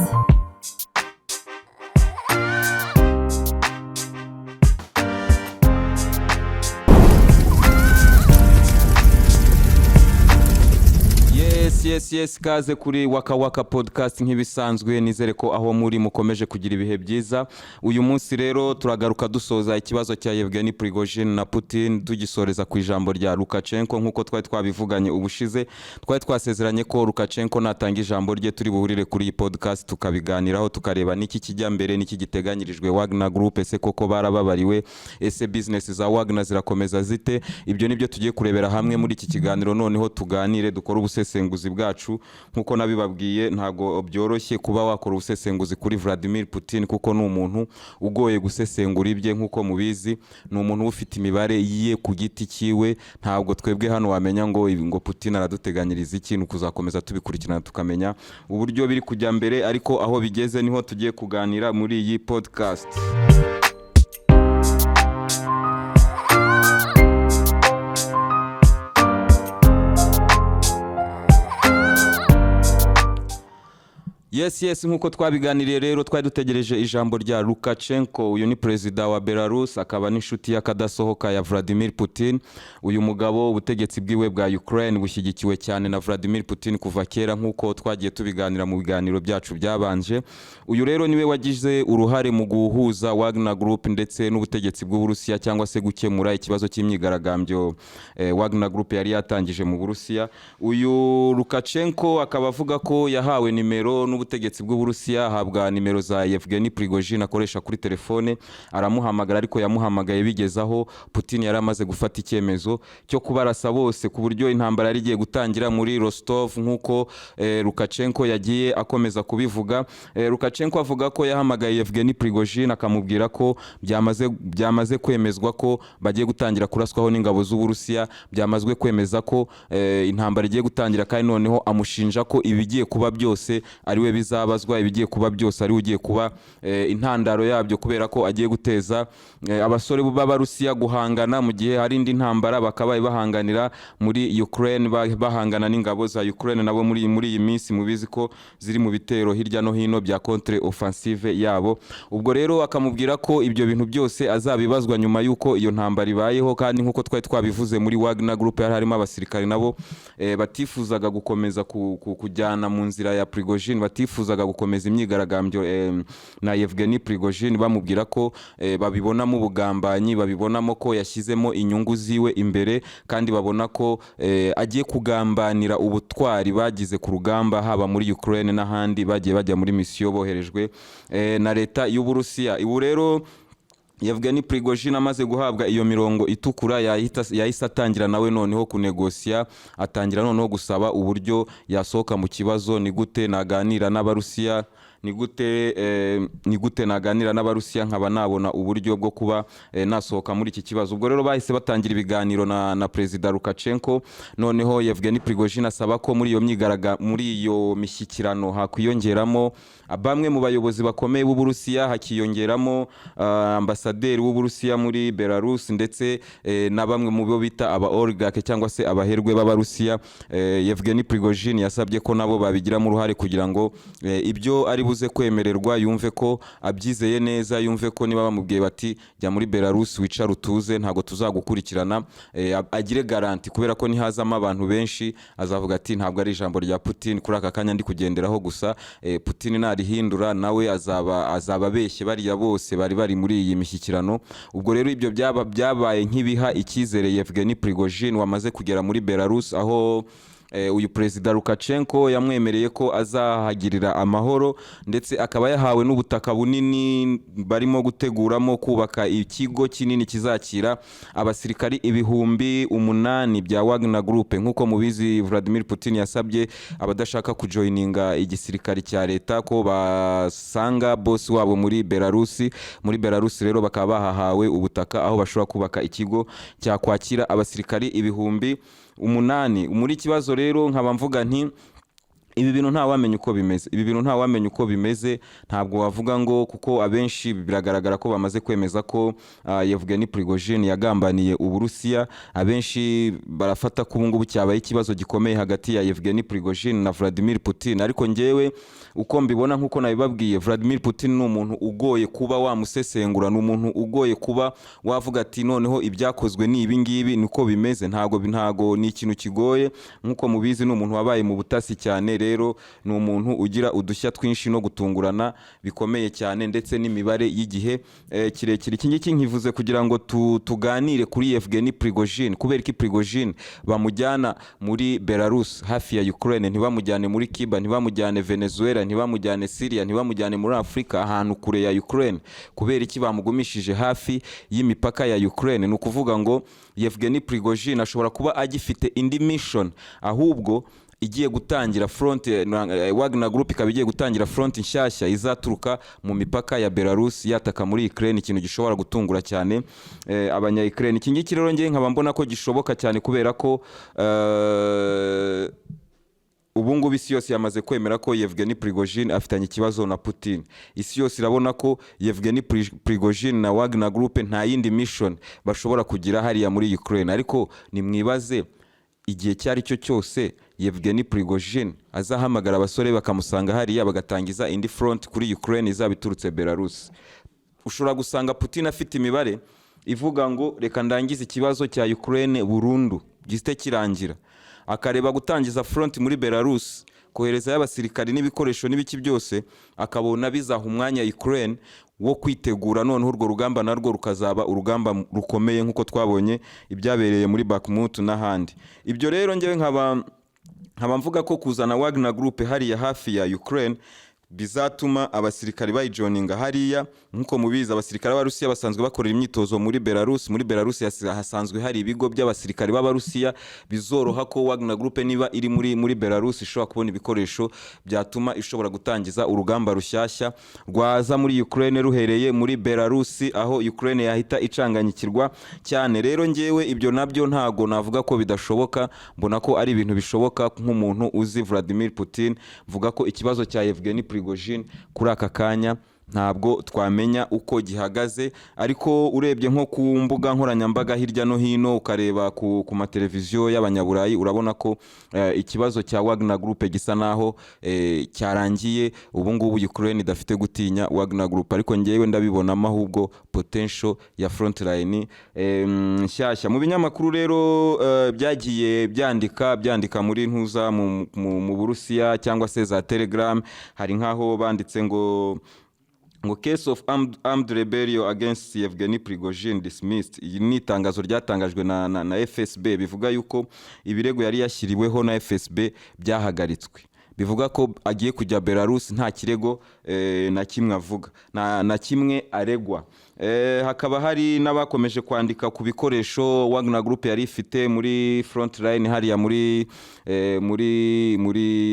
Yes, kaze kuri Waka Waka Podcast nk'ibisanzwe. Nizere ko aho muri mukomeje kugira ibihe byiza. Uyu munsi rero turagaruka dusoza ikibazo cya Yevgeny Prigozhin na Putin, tugisoreza ku ijambo rya Lukashenko nk'uko twari twabivuganye ubushize. Twari twasezeranye ko Lukashenko natanga ijambo rye turi buhurire kuri iyi podcast tukabiganiraho, tukareba n'iki kijya mbere, n'iki giteganyirijwe Wagner Group. Ese koko barababariwe? Ese business za Wagner zirakomeza zite? Ibyo nibyo tugiye kurebera hamwe muri iki kiganiro. Noneho tuganire, dukore ubusesenguzi bwacu. Nk'uko nabibabwiye, ntabwo byoroshye kuba wakora ubusesenguzi kuri Vladimir Putin, kuko ni umuntu ugoye gusesengura ibye. Nk'uko mubizi, ni umuntu uba ufite imibare ye ku giti cyiwe. Ntabwo twebwe hano wamenya ngo ibi, ngo Putin araduteganyiriza iki. Ni ukuzakomeza tubikurikirana tukamenya uburyo biri kujya mbere, ariko aho bigeze niho tugiye kuganira muri iyi podcast. Yes, Yes, nk'uko twabiganiriye rero, twari dutegereje ijambo rya Lukashenko. Uyu ni perezida wa Belarus, akaba n'inshuti y'akadasohoka ya Vladimir Putin. Uyu mugabo, ubutegetsi bwiwe bwa Ukraine bushyigikiwe cyane na Vladimir Putin kuva kera, nk'uko twagiye tubiganira mu biganiro byacu byabanje. Uyu rero niwe wagize uruhare mu guhuza Wagner Group ndetse n'ubutegetsi bw'Uburusiya, cyangwa se gukemura ikibazo cy'imyigaragambyo Wagner Group yari yatangije mu Burusiya. Uyu Lukashenko akaba avuga ko yahawe nimero n'ubutegetsi bw'Uburusiya, ahabwa nimero za Yevgeny Prigozhin akoresha kuri telefone, aramuhamagara, ariko yamuhamagaye bigeze aho Putin yari amaze gufata icyemezo cyo kubarasa bose, ku buryo intambara yari igiye gutangira muri Rostov, nk'uko Lukashenko yagiye akomeza kubivuga. Lukashenko avuga ko yahamagaye Yevgeny Prigozhin akamubwira ko byamaze kwemezwa ko bagiye gutangira kuraswaho n'ingabo z'Uburusiya, byamazwe kwemeza ko intambara igiye gutangira, kandi noneho amushinja ko ibigiye kuba byose ari we bizabazwa, ibigiye kuba byose ari we ugiye kuba intandaro yabyo, kubera ko agiye guteza abasore b'Abarusiya guhangana mu gihe hari indi ntambara bakabaye bahanganira muri Ukraine, bahangana n'ingabo za Ukraine nabo muri iyi minsi mubizi ko ziri mu bitero hirya no hino bya contre offensive yabo. Ubwo rero akamubwira ko ibyo bintu byose azabibazwa nyuma y'uko iyo ntambara ibayeho. Kandi nk'uko twari twabivuze, muri Wagner Group yari harimo abasirikare nabo batifuzaga gukomeza kujyana mu nzira ya Prigozhin, batifuzaga gukomeza imyigaragambyo na Yevgeny Prigozhin, bamubwira ko babibonamo ubugambanyi, babibonamo ko yashyizemo inyungu ziwe imbere, kandi babona ko agiye kugambanira ubutwari bagize ku rugamba, haba muri Ukraine n'ahandi bagiye bajya muri misiyo boherejwe na leta y'Uburusiya. Ubu rero Yevgeny Prigozhin amaze guhabwa iyo mirongo itukura, yahise atangira nawe noneho kunegosiya, atangira noneho gusaba uburyo yasohoka mu kibazo. Ni gute naganira n'Abarusiya? Ni gute naganira n'Abarusiya nkaba nabona uburyo bwo kuba nasohoka muri iki kibazo? Ubwo rero bahise batangira ibiganiro na Perezida Lukashenko. Noneho Yevgeny Prigozhin asaba ko muri iyo mishyikirano hakwiyongeramo bamwe mu bayobozi bakomeye b'Uburusiya, hakiyongeramo ambasaderi w'Uburusiya muri Belarus, ndetse na bamwe mu bo bita aba oligarch cyangwa se abaherwe b'Abarusiya. Yevgeny Prigozhin yasabye ko nabo babigiramo uruhare kugira ngo ibyo ari buze kwemererwa yumve ko abyizeye neza, yumve ko niba bamubwiye bati: "Jya muri Belarus wicare utuze, ntabwo tuzagukurikirana," agire garantie, kubera ko nihazamo abantu benshi azavuga ati: "Ntabwo ari ijambo rya Putin kuri aka kanya ndi kugenderaho gusa. Putin narihindura nawe azaba abeshye bariya bose bari muri iyi mishyikirano." Ubwo rero ibyo byaba byabaye nk'ibiha icyizere Yevgeny Prigozhin wamaze kugera muri Belarus, aho uyu Perezida Lukashenko yamwemereye ko azahagirira amahoro, ndetse akaba yahawe n'ubutaka bunini barimo guteguramo kubaka ikigo kinini kizakira abasirikari 8000 bya Wagner Group. Nk'uko mubizi, Vladimir Putin yasabye abadashaka kujoininga igisirikari cya leta ko basanga boss wabo muri Belarus. Muri Belarus rero bakaba bahahawe ubutaka aho bashobora kubaka ikigo cyakwakira abasirikari 8000. Muri kibazo rero nkaba mvuga nti ibi bintu ntawamenya uko bimeze, ibi bintu ntawamenya uko bimeze. Ntabwo wavuga ngo, kuko abenshi biragaragara ko bamaze kwemeza ko Yevgeny Prigozhin yagambaniye Uburusiya. Abenshi barafata ko ubu ngubu cyabaye ikibazo gikomeye hagati ya Yevgeny Prigozhin na Vladimir Putin. Ariko njyewe uko mbibona, nk'uko nabibabwiye, Vladimir Putin ni umuntu ugoye kuba wamusesengura, ni umuntu ugoye kuba wavuga ati: "Noneho ibyakozwe ni ibi ngibi, niko bimeze." Ntago ni ikintu kigoye. Nk'uko mubizi, ni umuntu wabaye mu butasi cyane. Rero ni umuntu ugira udushya twinshi no gutungurana bikomeye cyane, ndetse n'imibare y'igihe kirekire. Iki ngiki nkivuze kugira ngo tuganire kuri Yevgeny Prigozhin. Kubera ko Prigozhin bamujyana muri Belarus hafi ya Ukraine, ntibamujyane muri Cuba, ntibamujyane Venezuela, ntibamujyane Syria, ntibamujyane muri Afurika ahantu kure ya Ukraine, kubera iki bamugumishije hafi y'imipaka ya Ukraine? Ni ukuvuga ngo Yevgeny Prigozhin ashobora kuba agifite indi mission, ahubwo igiye gutangira front, Wagner Group ikaba igiye gutangira front nshyashya izaturuka mu mipaka ya Belarus yataka muri Ukraine, ikintu gishobora gutungura cyane abanya Ukraine. Iki ngiki rero ngiye nkaba mbona ko gishoboka cyane, kubera ko ubu ngubu isi yose yamaze kwemera ko Yevgeny Prigozhin afitanye ikibazo na Putin. Isi yose irabona ko Yevgeny Prigozhin na Wagner Group nta yindi mission bashobora kugira hariya muri Ukraine. Ariko nimwibaze, igihe icyo ari cyo cyose Yevgeny Prigozhin azahamagara abasore bakamusanga hariya, bagatangiza indi front kuri Ukraine izaba iturutse Belarus. Ushobora gusanga Putin afite imibare ivuga ngo reka ndangize ikibazo cya Ukraine burundu, gihite kirangira, akareba gutangiza front muri Belarus, koherezayo abasirikari n'ibikoresho n'ibiki byose, akabona bizaha umwanya Ukraine wo kwitegura, noneho urwo rugamba narwo rukazaba urugamba rukomeye nk'uko twabonye ibyabereye muri Bakhmut n'ahandi. Ibyo rero ngewe nkaba mvuga ko kuzana Wagner Group hariya hafi ya Ukraine bizatuma abasirikari bayijoininga hariya. Nk'uko mubizi, abasirikari b'Abarusiya basanzwe bakorera imyitozo muri Belarus. Muri Belarus hasanzwe hari ibigo by'abasirikari b'Abarusiya. Bizoroha ko Wagner Group niba iri muri Belarus ishobora kubona ibikoresho byatuma ishobora gutangiza urugamba rushyashya rwaza muri Ukraine ruhereye muri Belarus, aho Ukraine yahita icanganyikirwa cyane. Rero ngewe ibyo nabyo ntago navuga ko bidashoboka, mbona ko ari ibintu bishoboka. Nk'umuntu uzi Vladimir Putin, mvuga ko ikibazo cya Yevgeny Prigozhin kuri aka kanya ntabwo twamenya uko gihagaze, ariko urebye nko ku mbuga nkoranyambaga hirya no hino, ukareba ku mateleviziyo y'abanyaburayi, urabona ko ikibazo cya Wagner Group gisa naho cyarangiye. Ubu ngubu Ukraine idafite gutinya Wagner Group, ariko ngewe ndabibonamo ahubwo potential ya frontline nshyashya. Mu binyamakuru rero byagiye byandika muri ntuza mu Burusiya cyangwa se za Telegram, hari nk'aho banditse ngo "Case of armed rebellion against Yevgeny Prigozhin dismissed". Iyi ni itangazo ryatangajwe na FSB, bivuga yuko ibirego yari yashyiriweho na FSB byahagaritswe, bivuga ko agiye kujya Belarus nta kirego na kimwe avuga na kimwe aregwa. Hakaba hari n'abakomeje kwandika ku bikoresho Wagner Group yari ifite muri front line hariya muri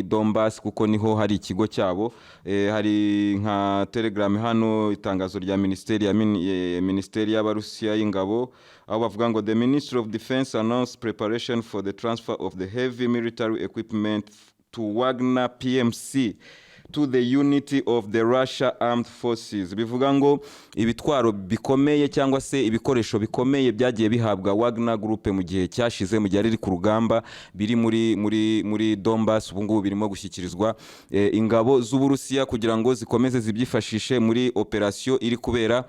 Donbass, kuko niho hari ikigo cyabo. Hari nka Telegram hano, itangazo rya minisiteri y'Abarusiya y'ingabo, aho bavuga ngo "The Ministry of Defense announced preparation for the transfer of the heavy military equipment to Wagner PMC to the unity of the Russia Armed Forces". Bivuga ngo ibitwaro bikomeye cyangwa se ibikoresho bikomeye byagiye bihabwa Wagner Group mu gihe cyashize, mu gihe yari iri ku rugamba, biri muri Donbass, ubu ngubu birimo gushyikirizwa ingabo z'Uburusiya kugira ngo zikomeze zibyifashishe muri operasiyo iri kubera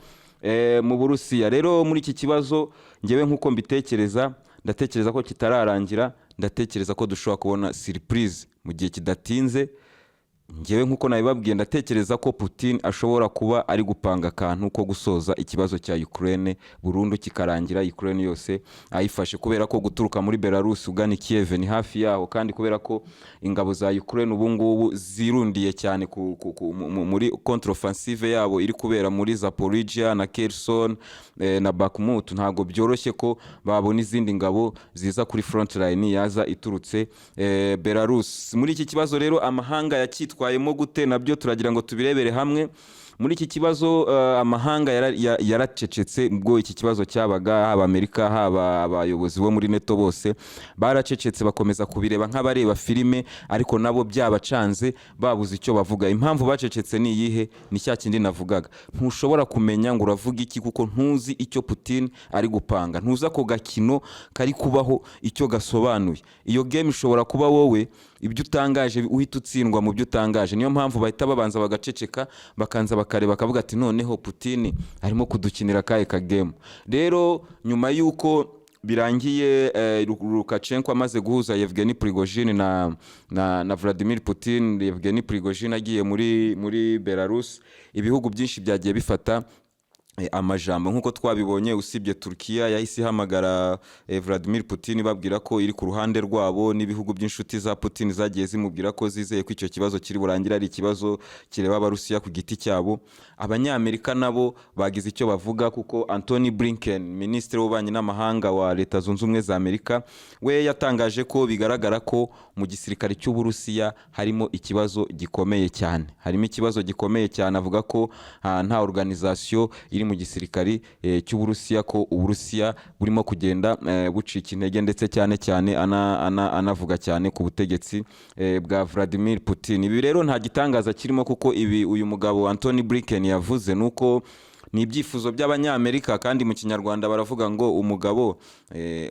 mu Burusiya. Rero muri iki kibazo, ngewe nk'uko mbitekereza, ndatekereza ko kitararangira, ndatekereza ko dushobora kubona surprise mu gihe kidatinze. Ngewe nk'uko nabibabwiye, ndatekereza ko Putin ashobora kuba ari gupanga akantu ko gusoza ikibazo cya Ukraine burundu, kikarangira Ukraine yose ayifashe, kubera ko guturuka muri Belarus ugana i Kiev ni hafi yaho, kandi kubera ko ingabo za Ukraine ubu ngubu zirundiye cyane muri contre-offensive yabo iri kubera muri Zaporizhia na Kherson na Bakhmut, ntabwo byoroshye ko babona izindi ngabo ziza kuri front line yaza iturutse Belarus. Muri iki kibazo rero, amahanga yacyitwayemo gute? Nabyo turagira ngo tubirebere hamwe. Muri iki kibazo amahanga yaracecetse ubwo iki kibazo cyabaga, haba Amerika, haba abayobozi bo muri NATO, bose baracecetse, bakomeza kubireba nk'abareba filime, ariko nabo byabacanze, babuze icyo bavuga. Impamvu bacecetse ni iyihe? Ni cya kindi navugaga: ntushobora kumenya ngo uravuga iki, kuko ntuzi icyo Putin ari gupanga, ntuzi ako gakino kari kubaho icyo gasobanuye. Iyo game ishobora kuba wowe ibyo utangaje uhita utsindwa mu byo utangaje. Niyo mpamvu bahita babanza bagaceceka, bakanza bakareba, bakavuga ati noneho Putin arimo kudukinira akahe ka game? Rero nyuma y'uko birangiye, Lukashenko amaze guhuza Yevgeny Prigozhin na Vladimir Putin, Yevgeny Prigozhin agiye muri Belarus, ibihugu byinshi byagiye bifata amajambo nk'uko twabibonye. Usibye Turkiya yahise ihamagara Vladimir Putin, babwira ko iri ku ruhande rwabo, n'ibihugu by'inshuti za Putin zagiye zimubwira ko zizeye ko icyo kibazo kiri burangire ari ikibazo kireba Abarusiya ku giti cyabo. Abanyamerika nabo bagize icyo bavuga, kuko Antony Blinken, minisitiri w'ububanyi n'amahanga wa Leta Zunze Ubumwe za Amerika, we yatangaje ko bigaragara ko mu gisirikare cy'Uburusiya harimo ikibazo gikomeye cyane, harimo ikibazo gikomeye cyane. Avuga ko nta organisation iri mu gisirikari cy'Uburusiya, ko Uburusiya burimo kugenda bucika intege, ndetse cyane cyane anavuga cyane ku butegetsi bwa Vladimir Putin. Ibi rero nta gitangaza kirimo, kuko ibi uyu mugabo Antony Blinken yavuze nuko Ni ibyifuzo by'Abanyamerika. Kandi mu Kinyarwanda baravuga ngo umugabo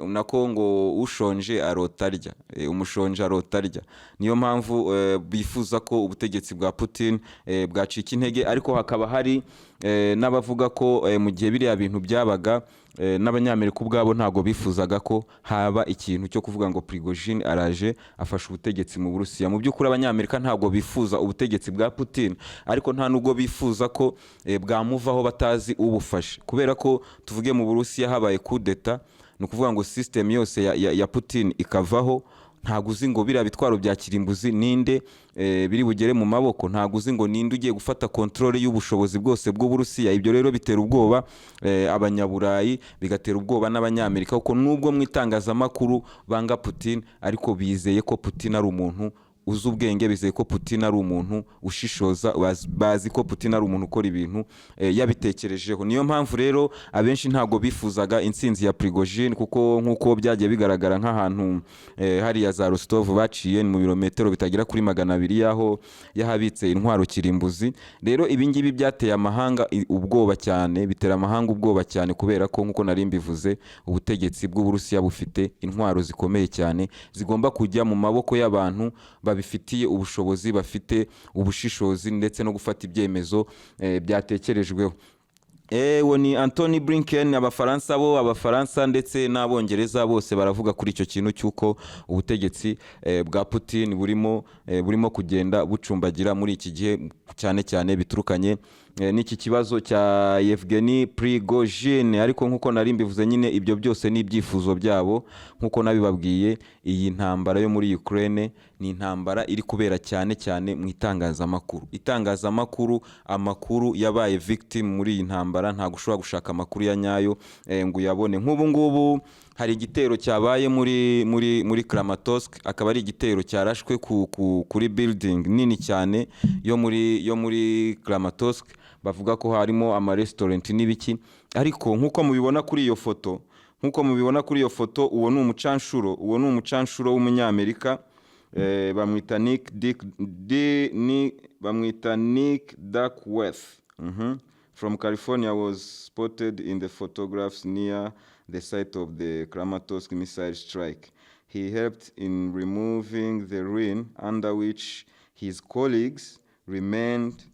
nako ngo ushonje arota arya. Umushonje arota arya. Niyo mpamvu bifuza ko ubutegetsi bwa Putin bwacika intege. Ariko hakaba hari n'abavuga ko mu gihe biriya bintu byabaga, n'Abanyamerika ubwabo ntabwo bifuzaga ko haba ikintu cyo kuvuga ngo Prigozhin araje afashe ubutegetsi mu Burusiya. Mu by'ukuri, Abanyamerika ntabwo bifuza ubutegetsi bwa Putin, ariko nta nubwo bifuza ko bwamuvaho batazi ubufashe, kubera ko tuvuge mu Burusiya habaye kudeta, ni ukuvuga ngo system yose ya Putin ikavaho, ntabwo uzi ngo biriya bitwaro bya kirimbuzi ninde biri bugere mu maboko, ntabwo uzi ngo ninde ugiye gufata contrôle y'ubushobozi bwose bw'Uburusiya. Ibyo rero bitera ubwoba Abanyaburayi, bigatera ubwoba n'Abanyamerika, kuko nubwo mu itangazamakuru banga Putin, ariko bizeye ko Putin ari umuntu uzi ubwenge, bizeye ko Putin ari umuntu ushishoza, bazi ko Putin ari umuntu ukora ibintu yabitekerejeho. Niyo mpamvu rero abenshi ntabwo bifuzaga intsinzi ya Prigozhin, kuko nk'uko byagiye bigaragara nk'ahantu hariya za Rostov baciye ni mu birometero bitagera kuri 200 y'aho yahabitse intwaro kirimbuzi. Rero ibi ngibi byateye amahanga ubwoba cyane, bitera amahanga ubwoba cyane, kubera ko nk'uko nari mbivuze, ubutegetsi bw'Uburusiya bufite intwaro zikomeye cyane zigomba kujya mu maboko y'abantu babifitiye ubushobozi, bafite ubushishozi ndetse no gufata ibyemezo byatekerejweho. Ewo ni Antony Blinken. Abafaransa bo, Abafaransa ndetse n'Abongereza bose baravuga kuri icyo kintu cy'uko ubutegetsi bwa Putin burimo kugenda bucumbagira muri iki gihe, cyane cyane biturukanye n'iki kibazo cya Yevgeny Prigozhin. Ariko nk'uko nari mbivuze nyine, ibyo byose ni ibyifuzo byabo. Nk'uko nabibabwiye, iyi ntambara yo muri Ukraine ni intambara iri kubera cyane cyane mu itangazamakuru. Itangazamakuru, amakuru yabaye victim muri iyi ntambara. Ntabwo ushobora gushaka amakuru ya nyayo ngo uyabone. Nk'ubu ngubu hari igitero cyabaye muri Kramatorsk, akaba ari igitero cyarashwe kuri building nini cyane yo muri Kramatorsk. Bavuga ko harimo amarestaurant n'ibiki. Ariko nk'uko mubibona kuri iyo foto, uwo ni umucanshuro w'Umunyamerika, bamwita Nick Dick D, ni bamwita Nick Duckworth from California, was spotted in the photographs near the site of the Kramatorsk missile strike. He helped in removing the ruin under which his colleagues remained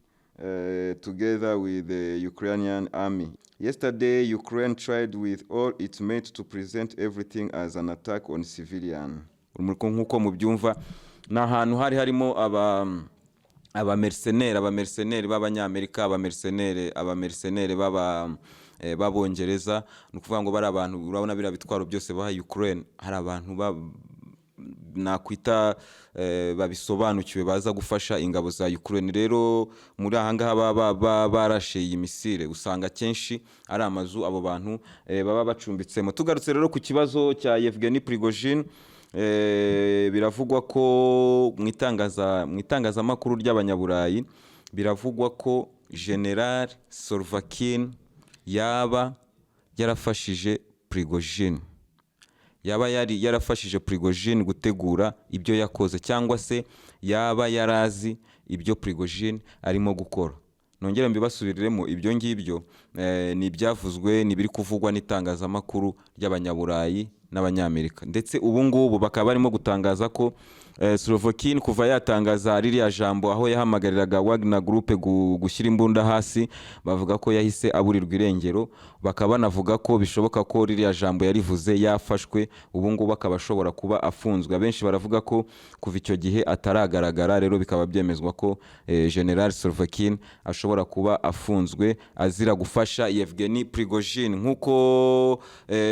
together with the Ukrainian army. Yesterday, Ukraine tried with all its might to present everything as an attack on civilian. Nk'uko mubyumva, ni ahantu hari harimo aba mercenaires b'Abanyamerika, aba mercenaires b'Abongereza. Ni ukuvuga ngo bari abantu, urabona biriya bitwaro byose baha Ukraine, hari abantu nakwita babisobanukiwe baza gufasha ingabo za Ukraine. Rero muri aha ngaha baba barashe iyi missile, usanga akenshi ari amazu abo bantu baba bacumbitsemo. Tugarutse rero ku kibazo cya Yevgeny Prigozhin, biravugwa ko mu itangazamakuru ry'Abanyaburayi biravugwa ko General Surovikin yaba yarafashije Prigozhin, yaba yari yarafashije Prigozhin gutegura ibyo yakoze, cyangwa se yaba yarazi ibyo Prigozhin arimo gukora. Nongere mbibasubiriremo, ibyo ngibyo ni ibyavuzwe, ni ibiri kuvugwa n'itangazamakuru ry'Abanyaburayi n'Abanyamerika. Ndetse ubu ngubu bakaba barimo gutangaza ko Surovikin, kuva yatangaza ririya jambo aho yahamagariraga Wagner Group gushyira imbunda hasi, bavuga ko yahise aburirwa irengero. Bakaba banavuga ko bishoboka ko ririya jambo yarivuze yafashwe, ubu ngubu akaba ashobora kuba afunzwe. Abenshi baravuga ko kuva icyo gihe ataragaragara. Rero bikaba byemezwa ko General Surovikin ashobora kuba afunzwe azira gufasha Yevgeny Prigozhin. Nk'uko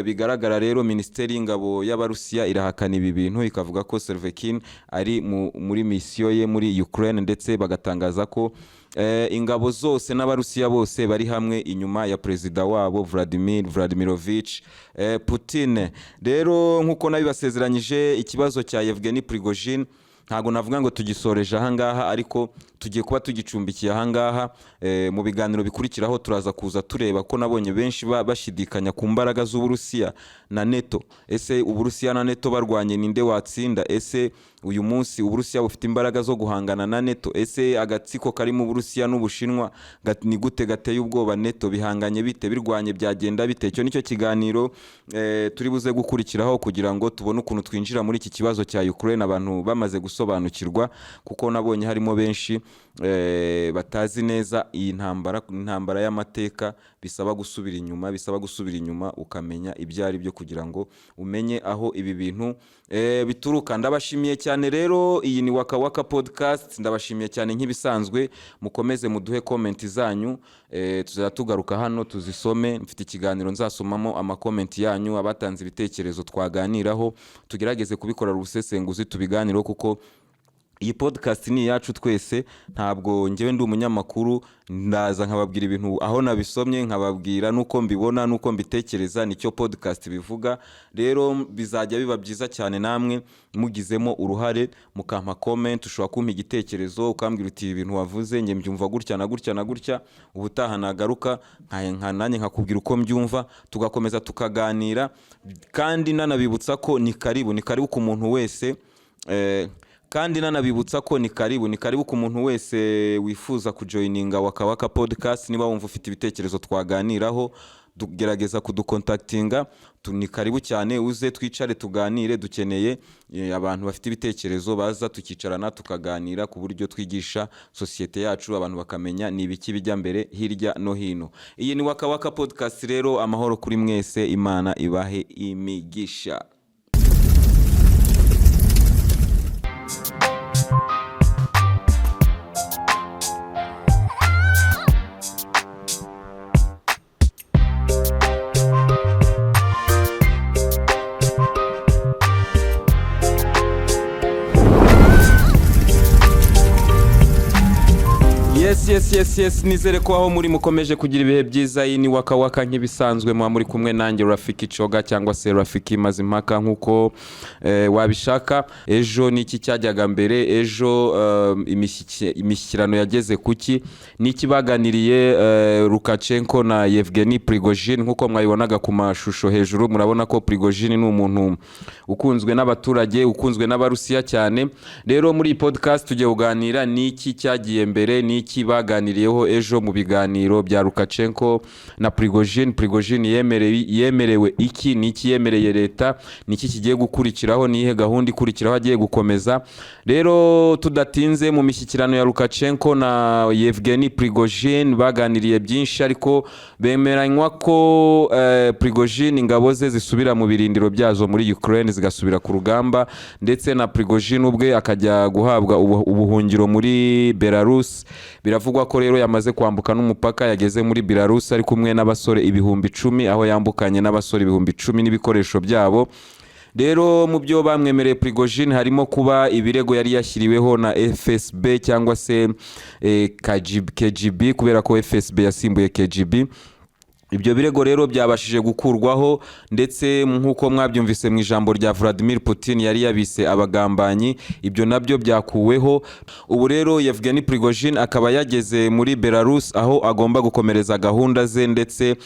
bigaragara rero, Minisiteri y'Ingabo y'Abarusiya irahakana ibi bintu, ikavuga ko Surovikin ari muri misiyo ye muri Ukraine, ndetse bagatangaza ko ingabo zose n'Abarusiya bose bari hamwe inyuma ya perezida wabo Vladimir Vladimirovich Putin. Rero nk'uko nabibasezeranyije, ikibazo cya Yevgeny Prigozhin ntabwo navuga ngo tugisoreje ahangaha, ariko tugiye kuba tugicumbikiye ahangaha. Mu biganiro bikurikiraho turaza kuza tureba ko nabonye benshi bashidikanya ku mbaraga z'Uburusiya na NATO. Ese Uburusiya na NATO barwanye, ninde watsinda? Ese Uyu munsi Uburusiya bufite imbaraga zo guhangana na NATO? Ese agatsiko kari mu Burusiya n'Ubushinwa ni gute gateye ubwoba NATO? Bihanganye bite? Birwanye byagenda bite? Icyo nicyo kiganiro turi buze gukurikiraho kugira ngo tubone ukuntu twinjira muri iki kibazo cya Ukraine abantu bamaze gusobanukirwa, kuko nabonye harimo benshi batazi neza iyi ntambara, intambara y'amateka. Bisaba gusubira inyuma ukamenya ibyo ari byo kugira ngo umenye aho ibi bintu bituruka. Ndabashimiye cyane rero. Iyi ni Waka Waka Podcast. Ndabashimiye cyane nk'ibisanzwe. Mukomeze muduhe comment zanyu, tuzajya tugaruka hano tuzisome. Mfite ikiganiro nzasomamo ama comment yanyu, abatanze ibitekerezo twaganiraho, tugerageze kubikorera ubusesenguzi, tubiganireho, kuko iyi podcast ni iyacu twese. Ntabwo njyewe ndi umunyamakuru, ndaza nkababwira ibintu aho nabisomye, nkababwira n'uko mbibona n'uko mbitekereza. Nicyo podcast bivuga. Rero bizajya biba byiza cyane namwe mugizemo uruhare, mukampa comment. Ushobora kumpa igitekerezo ukambwira uti: "Ibi bintu wavuze njye mbyumva gutya na gutya na gutya." Ubutaha nagaruka nanjye nkakubwira uko mbyumva, tugakomeza tukaganira. Kandi nanabibutsa ko ni karibu ku muntu wese wifuza kujoininga Waka Waka Podcast. Niba wumva ufite ibitekerezo twaganiraho, gerageza kuducontactinga. Ni karibu cyane, uze twicare tuganire. Dukeneye abantu bafite ibitekerezo baza tukicarana tukaganira ku buryo twigisha sosiyete yacu, abantu bakamenya ni ibiki bijya mbere hirya no hino. Iyi ni Waka Waka Podcast rero. Amahoro kuri mwese, Imana ibahe imigisha. Yes, nizere ko aho muri mukomeje kugira ibihe byiza. Iyi ni Waka Waka nk'ibisanzwe, muba muri kumwe nanjye Rafiki Coga cyangwa se Rafiki Mazimpaka nk'uko wabishaka. Ejo ni iki cyajyaga mbere? Ejo imishyikirano yageze kuki? Ni iki baganiriye Lukashenko na Yevgeny Prigozhin? Nk'uko mwabibonaga ku mashusho hejuru, murabona ko Prigozhin ni umuntu ukunzwe n'abaturage, ukunzwe n'Abarusiya cyane. Rero muri iyi podcast tugiye kuganira ni iki cyagiye mbere, ni iki baganiriyeho ejo mu biganiro bya Lukashenko na Prigozhin. Prigozhin yemerewe iki? Ni iki yemereye leta? Ni iki kigiye gukurikiraho? Ni iyihe gahunda ikurikiraho agiye gukomeza? Rero tudatinze, mu mishyikirano ya Lukashenko na Yevgeny Prigozhin baganiriye byinshi, ariko bemeranywa ko Prigozhin ingabo ze zisubira mu birindiro byazo muri Ukraine, zigasubira ku rugamba, ndetse na Prigozhin ubwe akajya guhabwa ubuhungiro muri Belarus. Biravugwa ko rero yamaze kwambuka n'umupaka, yageze muri Belarus ari kumwe n'abasore 10,000, aho yambukanye n'abasore 10,000 n'ibikoresho byabo. Rero mu byo bamwemereye Prigozhin harimo kuba ibirego yari yashyiriweho na FSB cyangwa se KGB, kubera ko FSB yasimbuye KGB. Ibyo birego rero byabashije gukurwaho, ndetse nk'uko mwabyumvise mu ijambo rya Vladimir Putin yari yabise abagambanyi, ibyo nabyo byakuweho. Ubu rero Yevgeny Prigozhin akaba yageze muri Belarus, aho agomba gukomereza gahunda ze, ndetse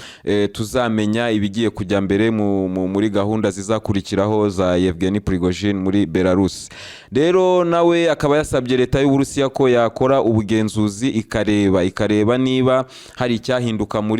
tuzamenya ibigiye kujya mbere muri gahunda zizakurikiraho za Yevgeny Prigozhin muri Belarus. Rero nawe akaba yasabye leta y'Uburusiya ko yakora ubugenzuzi, ikareba niba hari icyahinduka mu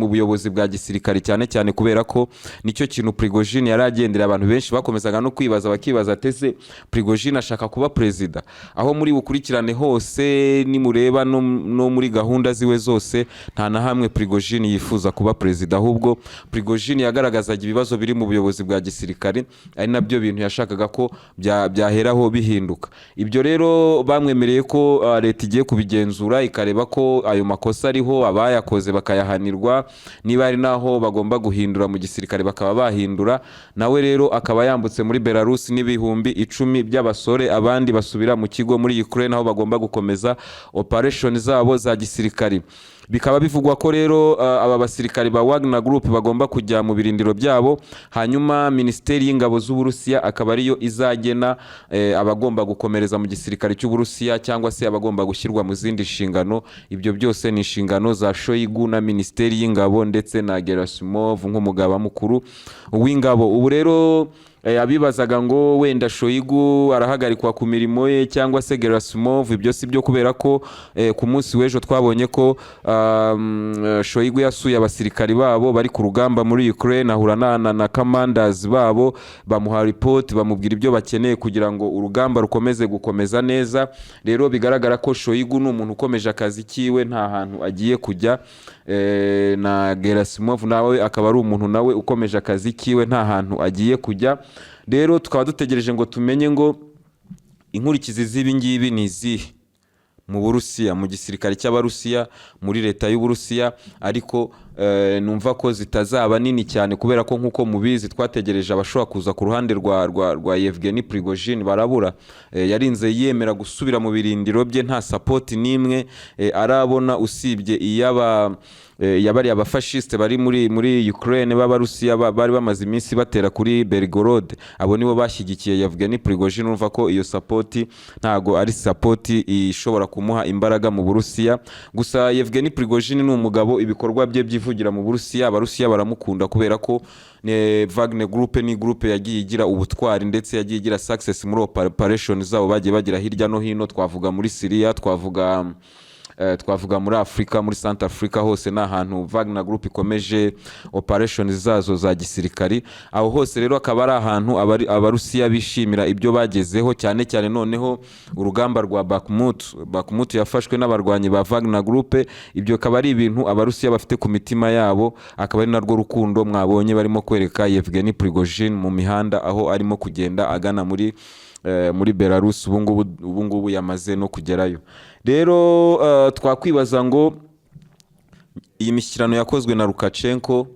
buyobozi bwa gisirikare, cyane cyane kubera ko nicyo kintu Prigozhin yari agendera. Abantu benshi bakomezaga no kwibaza, bakibaza ati: "Ese Prigozhin ashaka kuba perezida?" Aho muri bukurikirane hose, nimureba no muri gahunda ziwe zose, nta na hamwe Prigozhin yifuza kuba perezida. Ahubwo Prigozhin yagaragazaga ibibazo biri mu buyobozi bwa gisirikare, ari nabyo bintu yashakaga ko byaheraho bihinduka. Ibyo rero bamwemereye ko leta igiye kubigenzura, ikareba ko ayo makosa ariho, abayakoze bakayahanirwa, niba hari n'aho bagomba guhindura mu gisirikare bakaba bahindura. Nawe rero akaba yambutse muri Belarus n'10,000 by'abasore, abandi basubira mu kigo muri Ukraine aho bagomba gukomeza operation zabo za gisirikare. Bikaba bivugwa ko rero aba basirikare ba Wagner Group bagomba kujya mu birindiro byabo, hanyuma Minisiteri y'Ingabo z'Uburusiya akaba ariyo izagena abagomba gukomereza mu gisirikare cy'Uburusiya cyangwa se abagomba gushyirwa mu zindi nshingano. Ibyo byose ni inshingano za Shoigu na Minisiteri y'Ingabo ndetse na Gerasimov nk'umugaba mukuru w'ingabo. Ubu rero Abibazaga ngo wenda Shoigu arahagarikwa ku mirimo ye cyangwa se Gerasimov, ibyo si byo, kubera ko ku munsi w'ejo twabonye ko Shoigu yasuye abasirikari babo bari ku rugamba muri Ukraine, ahura na commanders babo, bamuha report, bamubwira ibyo bakeneye kugira ngo urugamba rukomeze gukomeza neza. Rero bigaragara ko Shoigu ni umuntu ukomeje akazi kiwe, nta hantu agiye kujya. Na Gerasimov nawe akaba ari umuntu nawe ukomeje akazi kiwe, nta hantu agiye kujya. Rero tukaba dutegereje ngo tumenye ngo inkurikizi z'ibi ngibi ni izihe mu Burusiya, mu gisirikare cy'Abarusiya, muri leta y'Uburusiya. Ariko numva ko zitazaba nini cyane, kubera ko nk'uko mubizi twategereje abashobora kuza ku ruhande rwa Yevgeny Prigozhin barabura. Yarinze yemera gusubira mu birindiro bye nta support n'imwe arabona, usibye iy'aba yabariye abafashisite bari muri Ukraine b'Abarusiya bari bamaze iminsi batera kuri Belgorod. Abo nibo bashyigikiye Yevgeny Prigozhin. Urumva ko iyo support ntago ari support ishobora kumuha imbaraga mu Burusiya. Gusa Yevgeny Prigozhin ni umugabo ibikorwa bye byivugira mu Burusiya. Abarusiya baramukunda kubera ko Wagner Group ni groupe yagiye igira ubutwari, ndetse yagiye igira success muri operation zabo bagiye bagira hirya no hino. Twavuga muri Syria, twavuga muri Afurika, muri Central Africa, hose ni ahantu Wagner Group ikomeje operation zazo za gisirikari. Aho hose rero akaba ari ahantu Abarusiya bishimira ibyo bagezeho, cyane cyane noneho urugamba rwa Bakhmut. Bakhmut yafashwe n'abarwanyi ba Wagner Group. Ibyo akaba ari ibintu Abarusiya bafite ku mitima yabo, akaba ari narwo rukundo mwabonye barimo kwereka Yevgeny Prigozhin mu mihanda aho arimo kugenda agana muri Belarus. Ubu ngubu yamaze no kugerayo. Rero twakwibaza ngo iyi mishyikirano yakozwe na Lukashenko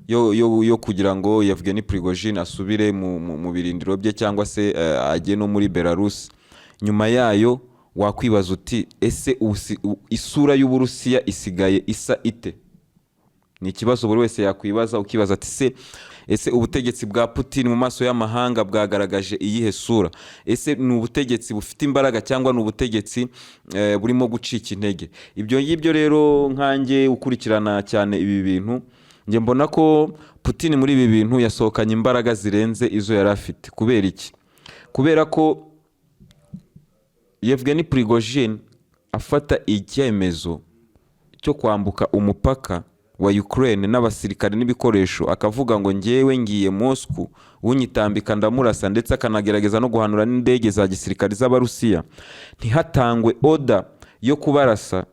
yo kugira ngo Yevgeny Prigozhin asubire mu birindiro bye cyangwa se ajye no muri Belarus, nyuma yayo wakwibaza uti: "Ese isura y'Uburusiya isigaye isa ite?" Ni ikibazo buri wese yakwibaza, ukibaza ati: Ese ubutegetsi bwa Putin mu maso y'amahanga bwagaragaje iyihe sura? Ese ni ubutegetsi bufite imbaraga cyangwa ni ubutegetsi burimo gucika intege?" Ibyo ngibyo rero, nkanjye ukurikirana cyane ibi bintu, njye mbona ko Putin muri ibi bintu yasohokanye imbaraga zirenze izo yari afite. Kubera iki? Kubera ko Yevgeny Prigozhin afata icyemezo cyo kwambuka umupaka wa Ukraine n'abasirikare n'ibikoresho, akavuga ngo: "Njyewe ngiye Moscow, unyitambika ndamurasa," ndetse akanagerageza no guhanura n'indege za gisirikare z'Abarusiya, ntihatangwe order yo kubarasa.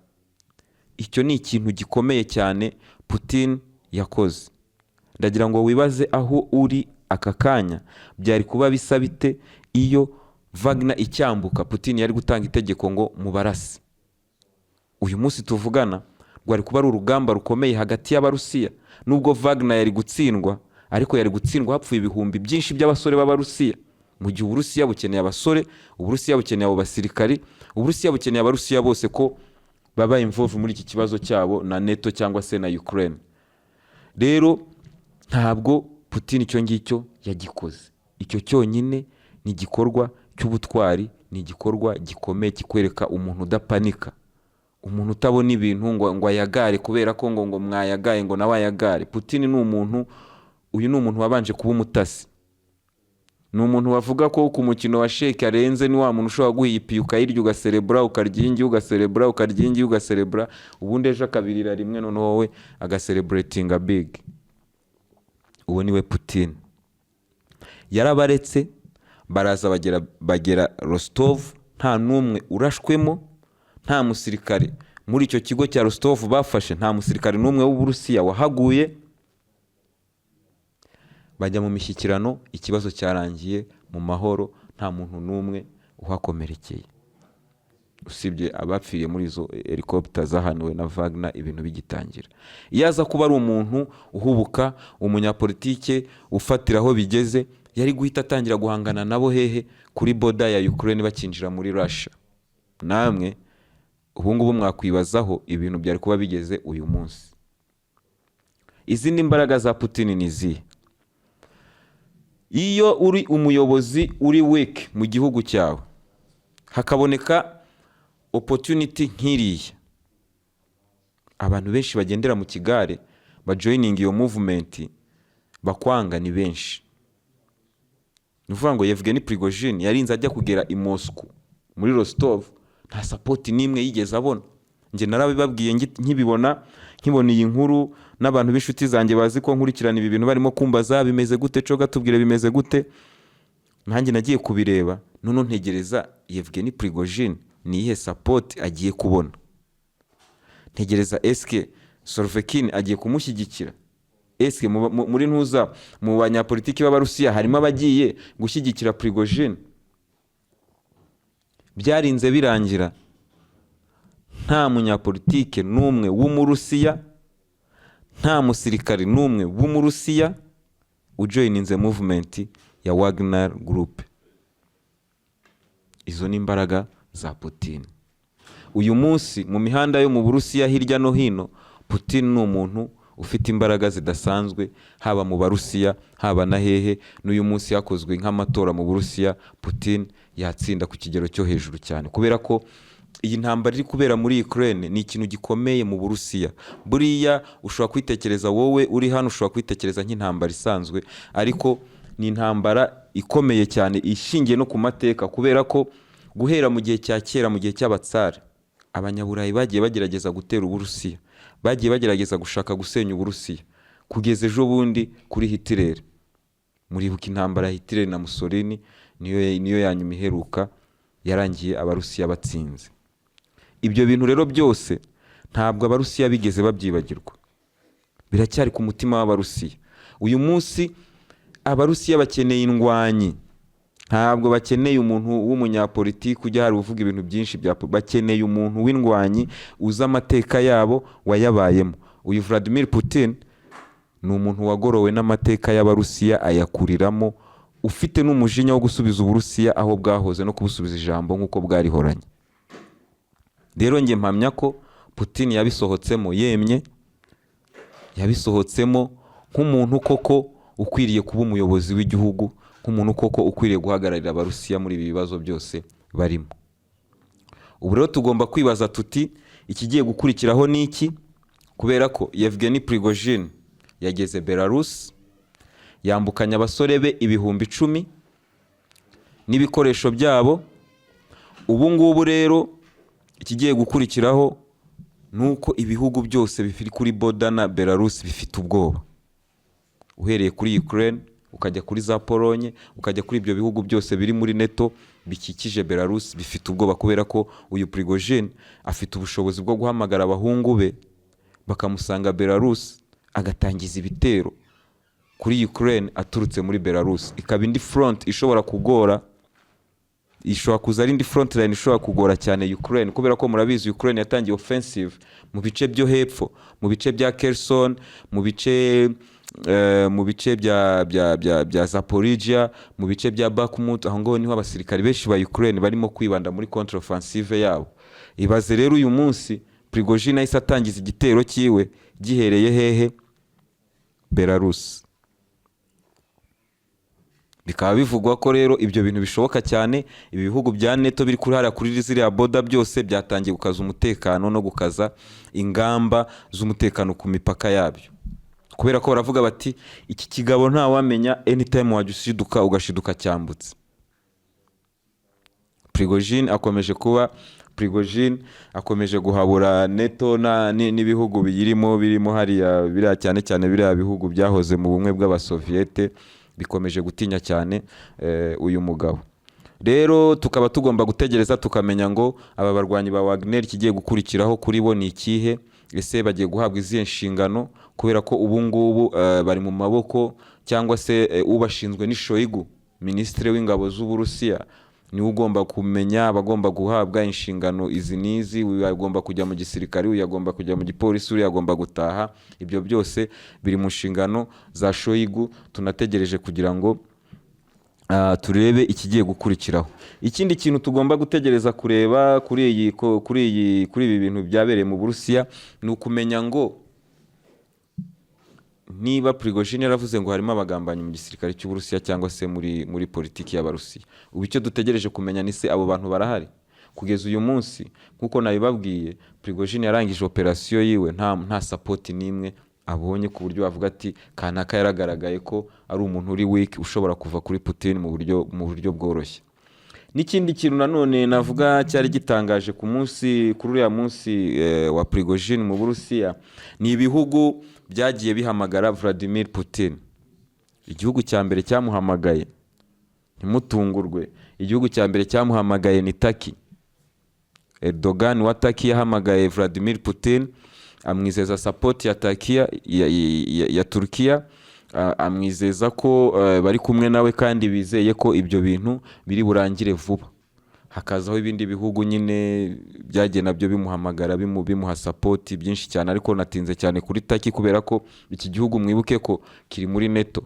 Icyo ni ikintu gikomeye cyane Putin yakoze. Ndagira ngo wibaze aho uri aka kanya, byari kuba bisa bite iyo Wagner icyambuka Putin yari gutanga itegeko ngo mubarase? Uyu munsi tuvugana rwari kuba ari urugamba rukomeye hagati y'Abarusiya. Nubwo Wagner yari gutsindwa, ariko yari gutsindwa hapfuye ibihumbi byinshi by'abasore b'Abarusiya, mu gihe Uburusiya bukeneye abasore, Uburusiya bukeneye abo basirikari, Uburusiya bukeneye Abarusiya bose ko baba involved muri iki kibazo cyabo na NATO cyangwa se na Ukraine. Rero ntabwo Putin icyo ngicyo yagikoze. Icyo cyonyine ni igikorwa cy'ubutwari, ni igikorwa gikomeye kikwereka umuntu udapanika, umuntu utabona ibintu ngo ayagare kubera ko ngo mwayagaye ngo nawe ayagare. Putin ni umuntu, uyu ni umuntu wabanje kuba umutasi, ni umuntu wavuga ko ku mukino wa sheke arenze. Ni wa muntu ushobora guha ipiyo ukayirya ugaserebura, ukarya iyi ngiyi ugaserebura, ukarya iyi ngiyi ugaserebura, ubundi ejo akabirira rimwe, noneho wowe agasereburetinga big. Uwo niwe Putin. Yarabaretse baraza bagera Rostov nta n'umwe urashwemo, nta musirikare muri icyo kigo cya Rostov bafashe, nta musirikare n'umwe w'Uburusiya wahaguye. Bajya mu mishyikirano, ikibazo cyarangiye mu mahoro, nta muntu n'umwe uhakomerekeye usibye abapfiriye muri izo helicopter zahanuwe na Wagner ibintu bigitangira. Iyo aza kuba ari umuntu uhubuka, umunyapolitike ufatira aho bigeze, yari guhita atangira guhangana nabo hehe? Kuri border ya Ukraine bakinjira muri Russia. Namwe ubu ngubu mwakwibazaho ibintu byari kuba bigeze uyu munsi. Izindi mbaraga za Putin ni izihe? Iyo uri umuyobozi uri weak mu gihugu cyawe, hakaboneka opportunity nk'iriya, abantu benshi bagendera mu kigare bajoyininga iyo movement bakwanga ni benshi. Ni ukuvuga ngo Yevgeny Prigozhin yarinze ajya kugera i Moscow muri Rostov nta support n'imwe yigeze abona. Njye narabibabwiye nkibibona, nkibona iyi nkuru, n'abantu b'inshuti zanjye bazi ko nkurikirana ibi bintu barimo kumbaza: "Bimeze gute coga? Tubwire, bimeze gute?" Nanjye nagiye kubireba, noneho ntegereza Yevgeny Prigozhin ni iyihe support agiye kubona, ntegereza eske Surovikin agiye kumushyigikira, eske muri ntuza mu banyapolitiki b'Abarusiya harimo abagiye gushyigikira Prigozhin. Byarinze birangira nta munyapolitike n'umwe w'Umurusiya, nta musirikari n'umwe w'Umurusiya ujoininze movement ya Wagner Group. Izo ni imbaraga za Putin. Uyu munsi mu mihanda yo mu Burusiya hirya no hino, Putin ni umuntu ufite imbaraga zidasanzwe, haba mu Barusiya, haba na hehe. N'uyu munsi hakozwe nk'amatora mu Burusiya, Putin yatsinda ku kigero cyo hejuru cyane, kubera ko iyi ntambara iri kubera muri Ukraine ni ikintu gikomeye mu Burusiya. Buriya ushobora kwitekereza, wowe uri hano ushobora kwitekereza nk'intambara isanzwe, ariko ni intambara ikomeye cyane ishingiye no ku mateka, kubera ko guhera mu gihe cya kera, mu gihe cy'abatsari, Abanyaburayi bagiye bagerageza gutera Uburusiya, bagiye bagerageza gushaka gusenya Uburusiya, kugeza ejo bundi kuri Hitler. Muribuka intambara ya Hitler na Mussolini, niyo ya nyuma iheruka yarangiye Abarusiya batsinze. Ibyo bintu rero byose ntabwo Abarusiya bigeze babyibagirwa, biracyari ku mutima w'Abarusiya. Uyu munsi Abarusiya bakeneye indwanyi, ntabwo bakeneye umuntu w'umunyapolitiki ujya hari uvuga ibintu byinshi bya bakeneye umuntu w'indwanyi uzi amateka yabo, wayabayemo. Uyu Vladimir Putin ni umuntu wagorowe n'amateka y'Abarusiya, ayakuriramo, ufite n'umujinya wo gusubiza Uburusiya aho bwahoze no kubusubiza ijambo nk'uko bwarihoranye. Rero njye mpamya ko Putin yabisohotsemo yemye, yabisohotsemo nk'umuntu koko ukwiriye kuba umuyobozi w'igihugu, nk'umuntu koko ukwiriye guhagararira Abarusiya muri ibi bibazo byose barimo. Ubu rero tugomba kwibaza tuti: ikigiye gukurikiraho ni iki? Kubera ko Yevgeny Prigozhin yageze Belarus, yambukanye abasore be 10,000 n'ibikoresho byabo. Ubu ngubu rero ikigiye gukurikiraho ni uko ibihugu byose biri kuri border na Belarus bifite ubwoba, uhereye kuri Ukraine, ukajya kuri za Polonye, ukajya kuri ibyo bihugu byose biri muri NATO bikikije Belarus, bifite ubwoba kubera ko uyu Prigozhin afite ubushobozi bwo guhamagara abahungu be bakamusanga Belarus, agatangiza ibitero kuri Ukraine aturutse muri Belarus, ikaba indi front ishobora kugora, ishobora kuza ari indi front line ishobora kugora cyane Ukraine, kubera ko murabizi Ukraine yatangiye offensive mu bice byo hepfo, mu bice bya Kherson, mu bice bya Zaporizhia, mu bice bya Bakhmut. Aho ngaho niho abasirikari benshi ba Ukraine barimo kwibanda muri contre offensive yabo. Ibaze rero uyu munsi Prigozhin ahise atangiza igitero cyiwe gihereye hehe? Belarus. Bikaba bivugwa ko rero ibyo bintu bishoboka cyane. Ibi bihugu bya NATO biri kuri hariya kuri ziriya border byose byatangiye gukaza umutekano no gukaza ingamba z'umutekano ku mipaka yabyo, kubera ko baravuga bati: "Iki kigabo ntawamenya, anytime wajya ushiduka ugashiduka cyambutse." Prigozhin akomeje kuba Prigozhin, akomeje guhabura NATO n'ibihugu biyirimo, birimo hariya biriya, cyane cyane biriya bihugu byahoze mu bumwe bw'Abasoviyete, bikomeje gutinya cyane uyu mugabo. Rero tukaba tugomba gutegereza tukamenya ngo aba barwanyi ba Wagner ikigiye gukurikiraho kuri bo ni ikihe? Ese bagiye guhabwa izihe nshingano? Kubera ko ubu ngubu bari mu maboko cyangwa se ubashinzwe ni Shoigu, Minisitiri w'Ingabo z'Uburusiya, niwe ugomba kumenya abagomba guhabwa inshingano izi n'izi. Uyu agomba kujya mu gisirikare, uyu agomba kujya mu gipolisi, uriya agomba gutaha. Ibyo byose biri mu nshingano za Shoigu. Tunategereje kugira ngo turebe ikigiye gukurikiraho. Ikindi kintu tugomba gutegereza kureba kuri iyi ko- kuri iyi kuri ibi bintu byabereye mu Burusiya ni ukumenya ngo niba Prigozhin yaravuze ngo harimo abagambanyi mu gisirikare cy'Uburusiya cyangwa se muri politiki y'Abarusiya, ubu icyo dutegereje kumenya ni se abo bantu barahari? Kugeza uyu munsi, nk'uko nabibabwiye, Prigozhin yarangije operasiyo yiwe nta support n'imwe abonye. Abonye ku buryo bavuga ati kanaka yaragaragaye ko ari umuntu uri weak, ushobora kuva kuri Putin mu buryo bworoshye. N'ikindi kintu nanone navuga cyari gitangaje ku munsi, kuri uriya munsi wa Prigozhin mu Burusiya, ni ibihugu byagiye bihamagara Vladimir Putin. Igihugu cya mbere cyamuhamagaye, ntimutungurwe, igihugu cya mbere cyamuhamagaye ni Turkey. Erdogan wa Turkey yahamagaye Vladimir Putin, amwizeza support ya Turkiya, ya Turkiya, amwizeza ko bari kumwe nawe kandi bizeye ko ibyo bintu biri burangire vuba. Hakazaho ibindi bihugu nyine byagiye nabyo bimuhamagara, bimuha support byinshi cyane. Ariko natinze cyane kuri Turkey kubera ko iki gihugu, mwibuke ko kiri muri NATO.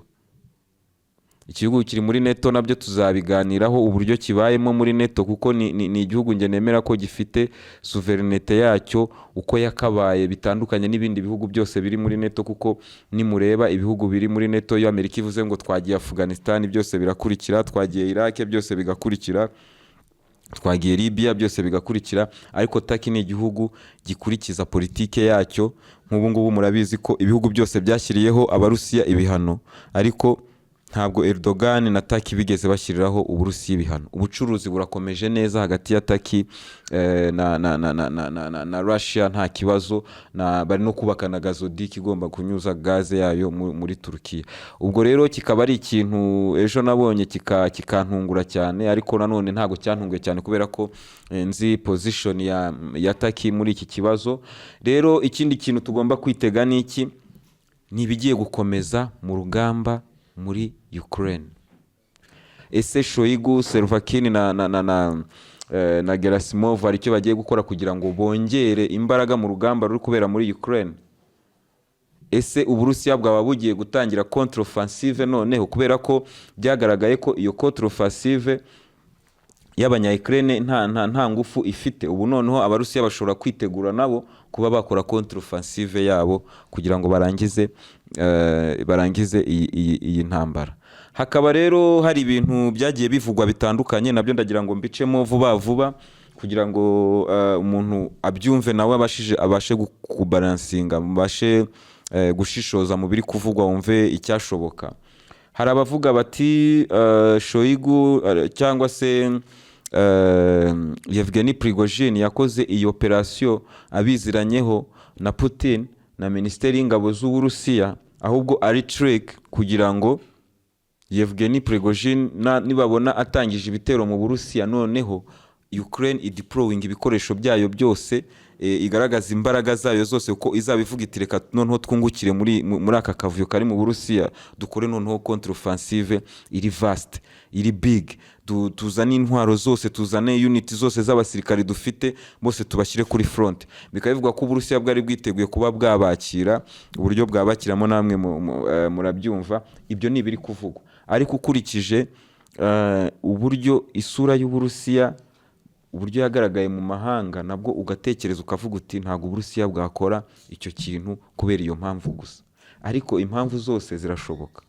Igihugu kiri muri NATO, nabyo tuzabiganiraho uburyo kibayemo muri NATO, kuko ni igihugu njye nemera ko gifite souveraineté yacyo uko yakabaye, bitandukanye n'ibindi bihugu byose biri muri NATO. Kuko nimureba ibihugu biri muri NATO, iyo Amerika ivuze ngo twagiye Afghanistan, byose birakurikira, twagiye Iraq, byose bigakurikira, twagiye Libya, byose bigakurikira. Ariko Turkey ni igihugu gikurikiza politike yacyo. Nk'ubu ngubu murabizi ko ibihugu byose byashyiriyeho Abarusiya ibihano, ariko ntabwo Erdogan na Turkey bigeze bashyiriraho Uburusiya ibihano. Ubucuruzi burakomeje neza hagati ya Turkey na Russia, nta kibazo. Na bari no kubaka na gazoduc igomba kunyuza gaze yayo muri Turukiya. Ubwo rero kikaba ari ikintu ejo nabonye kikantungura cyane, ariko nanone ntabwo cyantunguye cyane kubera ko nzi position ya Turkey muri iki kibazo. Rero ikindi kintu tugomba kwitega ni iki? Ni ibigiye gukomeza mu rugamba muri Ukraine. Ese Shoigu, Surovikin na Gerasimov hari icyo bagiye gukora kugira ngo bongere imbaraga mu rugamba ruri kubera muri Ukraine? Ese Uburusiya bwaba bugiye gutangira contre-offensive noneho, kubera ko byagaragaye ko iyo contre-offensive y'abanya-Ukraine nta ngufu ifite? Ubu noneho Abarusiya bashobora kwitegura nabo kuba bakora contre-offensive yabo kugira ngo barangize iyi ntambara. Hakaba rero hari ibintu byagiye bivugwa bitandukanye, nabyo ndagira ngo mbicemo vuba vuba kugira ngo umuntu abyumve nawe abashe kubalancinga, mubashe gushishoza mu biri kuvugwa, wumve icyashoboka. Hari abavuga bati Shoigu cyangwa se Yevgeny Prigozhin yakoze iyi operasiyo abiziranyeho na Putin na Minisiteri y'Ingabo z'Uburusiya, ahubwo ari trick kugira ngo Yevgeny Prigozhin nibabona atangije ibitero mu Burusiya, noneho Ukraine ideploying ibikoresho byayo byose, igaragaza imbaraga zayo zose, kuko izaba ivuga iti reka noneho twungukire muri aka kavuyo kari mu Burusiya, dukore noneho contre offensive iri vast, iri big, tuzane intwaro zose, tuzane unit zose z'abasirikari dufite, bose tubashyire kuri front. Bikaba bivugwa ko Uburusiya bwari bwiteguye kuba bwabakira. Uburyo bwabakiramo namwe murabyumva. Ibyo ni ibiri kuvugwa, ariko ukurikije uburyo isura y'Uburusiya, uburyo yagaragaye mu mahanga, nabwo ugatekereza ukavuga uti ntabwo Uburusiya bwakora icyo kintu kubera iyo mpamvu gusa. Ariko impamvu zose zirashoboka,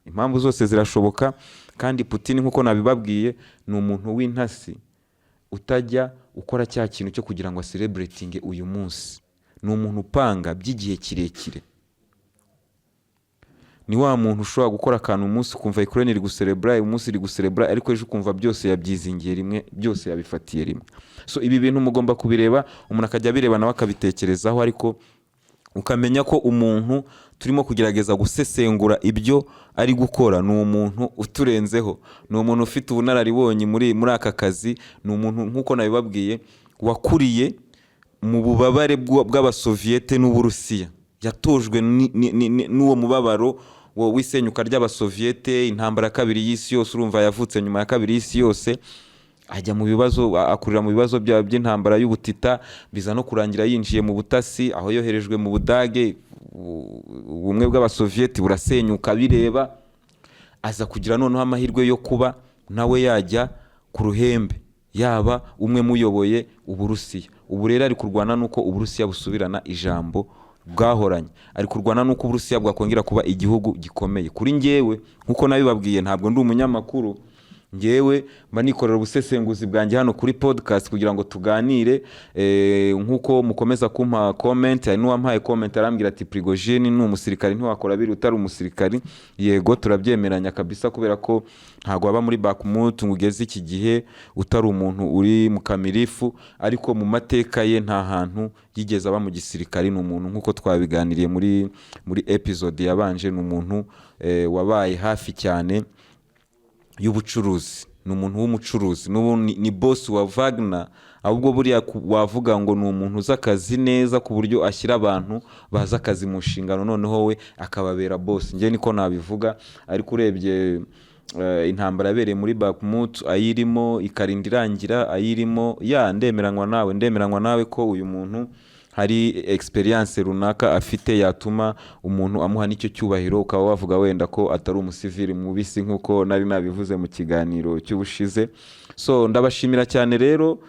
impamvu zose zirashoboka. Kandi Putin, nk'uko nabibabwiye, ni umuntu w'intasi utajya ukora cya kintu cyo kugira ngo acelebratinge uyu munsi. Ni umuntu upanga by'igihe kirekire. Ni wa muntu ushobora gukora akantu umunsi ukumva Ukraine iri gucelebra, uyu munsi iri gucelebra, ariko ejo ukumva byose yabyizingiye rimwe, byose yabifatiye rimwe. So ibi bintu mugomba kubireba, umuntu akajya abireba nawe akabitekerezaho, ariko ukamenya ko umuntu turimo kugerageza gusesengura ibyo ari gukora ni umuntu uturenzeho, ni umuntu ufite ubunararibonye muri aka kazi, ni umuntu, nk'uko nabibabwiye, wakuriye mu bubabare bw'Abasoviyete n'Uburusiya. Yatojwe n'uwo mubabaro w'isenyuka ry'Abasoviyete, intambara ya kabiri y'isi yose. Urumva yavutse nyuma ya kabiri y'isi yose, ajya mu bibazo, akurira mu bibazo by'intambara y'ubutita, biza no kurangira yinjiye mu butasi, aho yoherejwe mu Budage, ubumwe bw'Abasoviyeti burasenyuka bireba. Aza kugira noneho amahirwe yo kuba nawe yajya ku ruhembe, yaba umwe muyoboye Uburusiya. Ubu rero ari kurwana n'uko Uburusiya busubirana ijambo bwahoranye, ari kurwana n'uko Uburusiya bwakongera kuba igihugu gikomeye. Kuri njyewe, nk'uko nabibabwiye, ntabwo ndi umunyamakuru. Ngewe mba nikorera ubusesenguzi bwanjye hano kuri podcast kugira ngo tuganire, nk'uko mukomeza kumpa comment. Hari n'uwampaye comment arambwira ati: "Prigojine ni umusirikari, ntiwakora biri utari umusirikari." Yego, turabyemeranya kabisa, kubera ko ntabwo waba muri Bakhmut ngo ugeze iki gihe utari umuntu uri mu kamirifu. Ariko mu mateka ye nta hantu yigeze aba mu gisirikari. Ni umuntu, nk'uko twabiganiriye muri episode yabanje, ni umuntu wabaye hafi cyane y'ubucuruzi, ni umuntu w'umucuruzi. N'ubu ni boss wa Wagner. Ahubwo buriya wavuga ngo ni umuntu uzi akazi neza, ku buryo ashyira abantu bazi akazi mu nshingano, noneho we akababera boss. Njye niko nabivuga. Ariko urebye intambara yabereye muri Bakhmut, ayirimo ikarinda irangira ayirimo, ya ndemeranywa nawe ko uyu muntu hari experience runaka afite yatuma umuntu amuha n'icyo cyubahiro, ukaba wavuga wenda ko atari umusivili mubisi, nk'uko nari nabivuze mu kiganiro cy'ubushize. So ndabashimira cyane rero,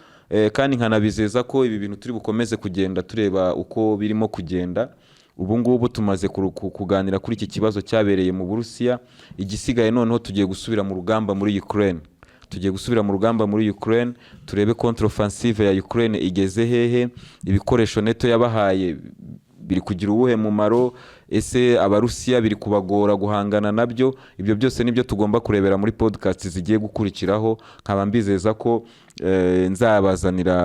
kandi nkanabizeza ko ibi bintu turi bukomeze kugenda tureba uko birimo kugenda. Ubu ngubu tumaze kuganira kuri iki kibazo cyabereye mu Burusiya. Igisigaye noneho tugiye gusubira mu rugamba muri Ukraine. Tugiye gusubira mu rugamba muri Ukraine, turebe contre-offensive ya Ukraine igeze hehe, ibikoresho NATO yabahaye biri kugira uwuhe mumaro, ese Abarusiya biri kubagora guhangana nabyo? Ibyo byose nibyo tugomba kurebera muri podcast zigiye gukurikiraho. Nkaba mbizeza ko nzabazanira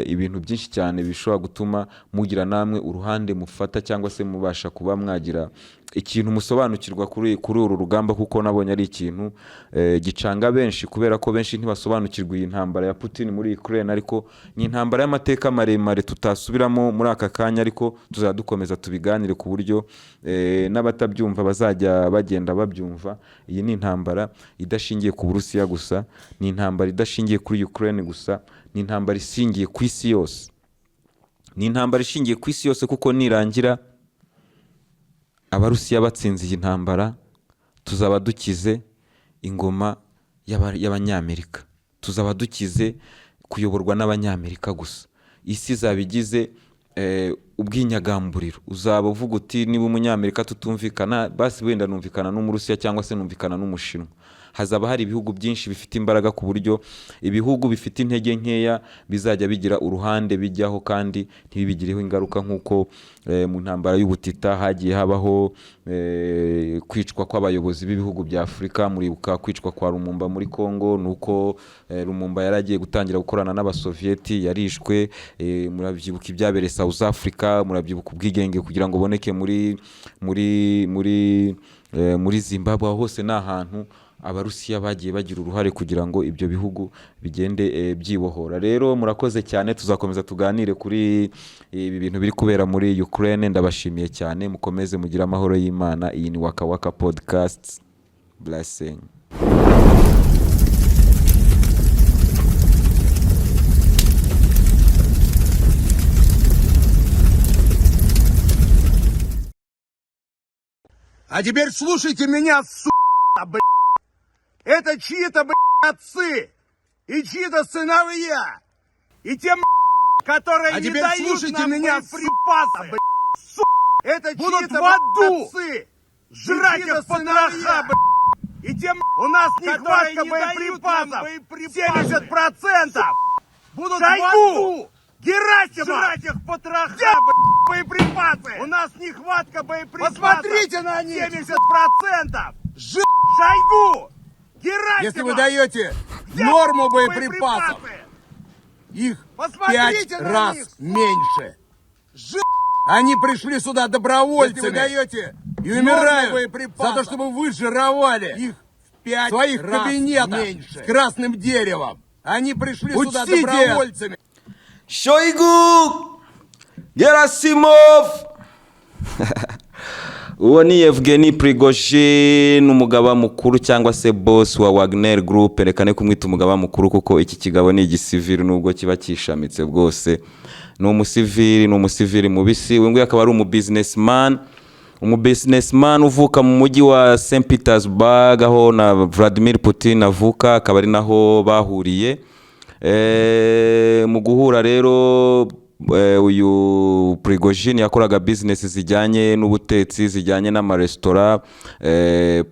ibintu byinshi cyane bishobora gutuma mugira namwe uruhande mufata, cyangwa se mubasha kuba mwagira ikintu musobanukirwa kuri uru rugamba, kuko nabonye ari ikintu gicanga benshi, kubera ko benshi ntibasobanukirwa iyi ntambara ya Putin muri Ukraine. Ariko ni intambara y'amateka maremare tutasubiramo muri aka kanya, ariko tuzajya dukomeza tubiganire ku buryo n'abatabyumva bazajya bagenda babyumva. Iyi ni intambara idashingiye ku Burusiya gusa, ni intambara idashingiye kuri Ukraine gusa, ni intambara ishingiye ku isi yose. Ni intambara ishingiye ku isi yose, kuko nirangira Abarusiya batsinze iyi ntambara, tuzaba dukize ingoma y'Abanyamerika, tuzaba dukize kuyoborwa n'Abanyamerika gusa. Isi izaba igize ubwinyagamburiro. Uzaba uvuga uti: "Niba Umunyamerika tutumvikana, basi wenda numvikana n'Umurusiya cyangwa se numvikana n'Umushinwa." Hazaba hari ibihugu byinshi bifite imbaraga, ku buryo ibihugu bifite intege nkeya bizajya bigira uruhande bijyaho kandi ntibibigireho ingaruka, nk'uko mu ntambara y'ubutita hagiye habaho kwicwa kw'abayobozi b'ibihugu bya Afurika. Muribuka kwicwa kwa Lumumba muri Congo, nuko Lumumba yari agiye gutangira gukorana n'Abasoviyeti, yarishwe. Murabyibuka ibyabereye South Africa, murabyibuka ubwigenge kugira ngo uboneke muri Zimbabwe. Aho hose ni ahantu Abarusiya bagiye bagira uruhare kugira ngo ibyo bihugu bigende byibohora. Rero murakoze cyane, tuzakomeza tuganire kuri ibi bintu biri kubera muri Ukraine. Ndabashimiye cyane, mukomeze mugire amahoro y'Imana. Iyi ni Waka Waka Podcast. Blessing. А теперь слушайте меня, сука, блядь. Это чьи-то, блядь, отцы и чьи-то сыновья. И те, блядь, которые А не теперь дают слушайте нам меня, боеприпасы, блядь, сука, это Будут чьи-то, в аду блядь, отцы, жрать чьи-то их потроха, сыновья. блядь. И тем у нас Которые нехватка не дают нам боеприпасов, боеприпасы. 70%. Будут Шойгу! в аду Герасимов! жрать их потроха, Где, блядь, боеприпасы? У нас нехватка боеприпасов. Посмотрите на них! 70%! Шойгу! Герасимов! Если вы даете Где норму боеприпасов, боеприпасы? их в Посмотрите пять на раз них, меньше. Они пришли сюда добровольцами Если вы даете и умирают норму боеприпасов, за то, чтобы вы жировали их в пять в своих раз кабинетах меньше. с красным деревом. Они пришли сюда Учтите! добровольцами. Shoigu Gerasimov. Uwo ni Yevgeny Prigozhin, umugaba mukuru cyangwa se boss wa Wagner Group. Reka ne kumwita umugaba mukuru, kuko iki kigabo ni igisivili nubwo kiba kishamitse bwose. Ni umusivili, ni umusivili mubisi. Uyu nguyu akaba ari umubusinessman, umubusinessman uvuka mu mujyi wa St Petersburg, aho na Vladimir Putin avuka, akaba ari naho bahuriye. Mu guhura rero uyu Prigozhin yakoraga business zijyanye n'ubutetsi, zijyanye n'amaresitora.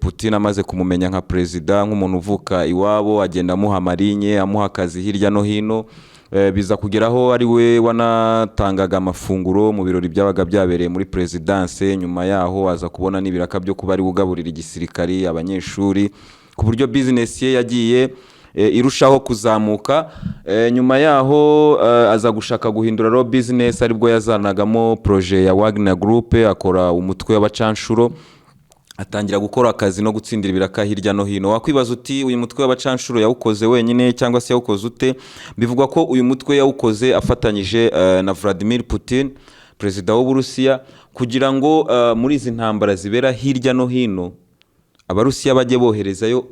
Putin amaze kumumenya nka perezida, nk'umuntu uvuka iwabo, agenda amuha amarinye, amuha akazi hirya no hino. Biza kugeraho ari we wanatangaga amafunguro mu birori byabaga byabereye muri perezidanse. Nyuma yaho aza kubona n'ibiraka byo kuba ari we ugaburira igisirikari, abanyeshuri, ku buryo business ye yagiye irushaho kuzamuka. Nyuma yaho aza gushaka guhindura ro business, aribwo yazanagamo projet ya Wagner Group, akora umutwe w'abacanshuro, atangira gukora akazi no gutsindira ibiraka hirya no hino. Wakwibaza uti: "Uyu mutwe w'abacanshuro yawukoze wenyine cyangwa se yawukoze ute?" Bivugwa ko uyu mutwe yawukoze afatanyije na Vladimir Putin, perezida w'Uburusiya, kugira ngo muri izi ntambara zibera hirya no hino Abarusiya bajye boherezayo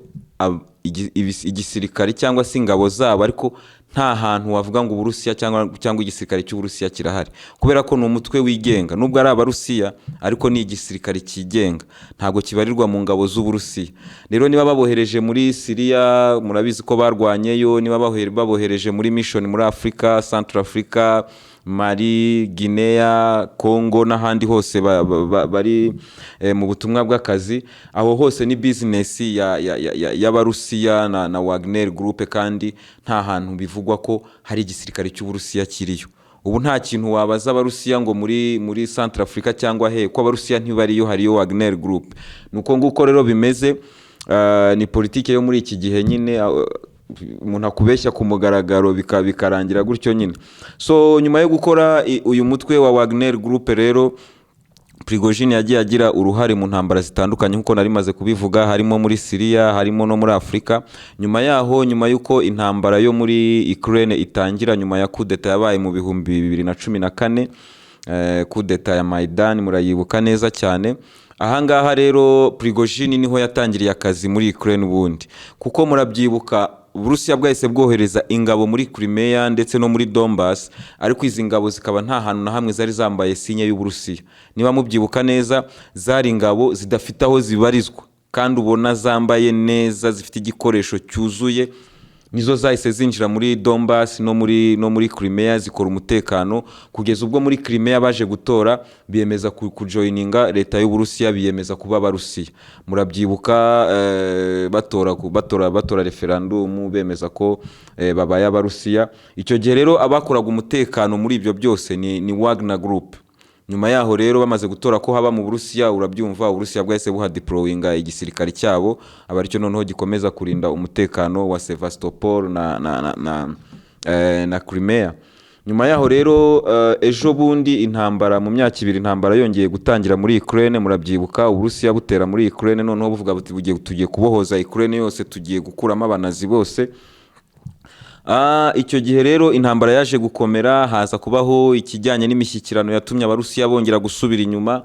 igisirikare cyangwa se ingabo zabo, ariko nta hantu wavuga ngo Uburusiya cyangwa igisirikare cy'Uburusiya kirahari, kubera ko ni umutwe wigenga. Nubwo ari Abarusiya, ariko ni igisirikare cyigenga, ntabwo kibarirwa mu ngabo z'Uburusiya. Rero niba babohereje muri Siriya, murabizi ko barwanyeyo, niba babohereje muri mission muri Afurika, Central Africa, Mali, Guinea, Congo n'ahandi hose bari mu butumwa bw'akazi, aho hose ni business y'Abarusiya na Wagner Group, kandi nta hantu bivugwa ko hari igisirikare cy'Uburusiya kiriyo. Ubu nta kintu wabaza Abarusiya ngo muri Central Africa cyangwa he, ko Abarusiya ntibariyo, hariyo Wagner Group. Nuko nguko rero bimeze. Ni politike yo muri iki gihe nyine, umuntu akubeshya ku mugaragaro bikarangira gutyo nyine. So nyuma yo gukora uyu mutwe wa Wagner Group rero, Prigozhin yagiye agira uruhare mu ntambara zitandukanye, nk'uko nari maze kubivuga, harimo muri Siriya, harimo no muri Afurika. Nyuma yaho, nyuma y'uko intambara yo muri Ukraine itangira, nyuma ya kudeta yabaye mu 2014, kudeta ya Maidan, murayibuka neza cyane. Ahangaha rero Prigozhin niho yatangiriye akazi muri Ukraine ubundi, kuko murabyibuka Uburusiya bwahise bwohereza ingabo muri Crimea ndetse no muri Donbass, ariko izi ngabo zikaba nta hantu na hamwe zari zambaye signe y'Uburusiya. Niba mubyibuka neza, zari ingabo zidafite aho zibarizwa kandi ubona zambaye neza, zifite igikoresho cyuzuye. Nizo zahise zinjira muri Donbass no muri Crimea, zikora umutekano kugeza ubwo muri Crimea baje gutora, biyemeza kujoininga leta y'Uburusiya, biyemeza kuba Abarusiya. Murabyibuka, batora referendum bemeza ko babaye Abarusiya. Icyo gihe rero abakoraga umutekano muri ibyo byose ni Wagner Group. Nyuma yaho rero, bamaze gutora ko haba mu Burusiya, urabyumva, Uburusiya bwahise buhadeployinga igisirikare cyabo, aba aricyo noneho gikomeza kurinda umutekano wa Sevastopol na Crimea. Nyuma yaho rero, ejo bundi intambara, mu myaka 2 intambara yongeye gutangira muri Ukraine. Murabyibuka Uburusiya butera muri Ukraine, noneho buvuga buti bugiye, tugiye kubohoza Ukraine yose, tugiye gukuramo abanazi bose. Icyo gihe rero intambara yaje gukomera, haza kubaho ikijyanye n'imishyikirano yatumye Abarusiya bongera gusubira inyuma.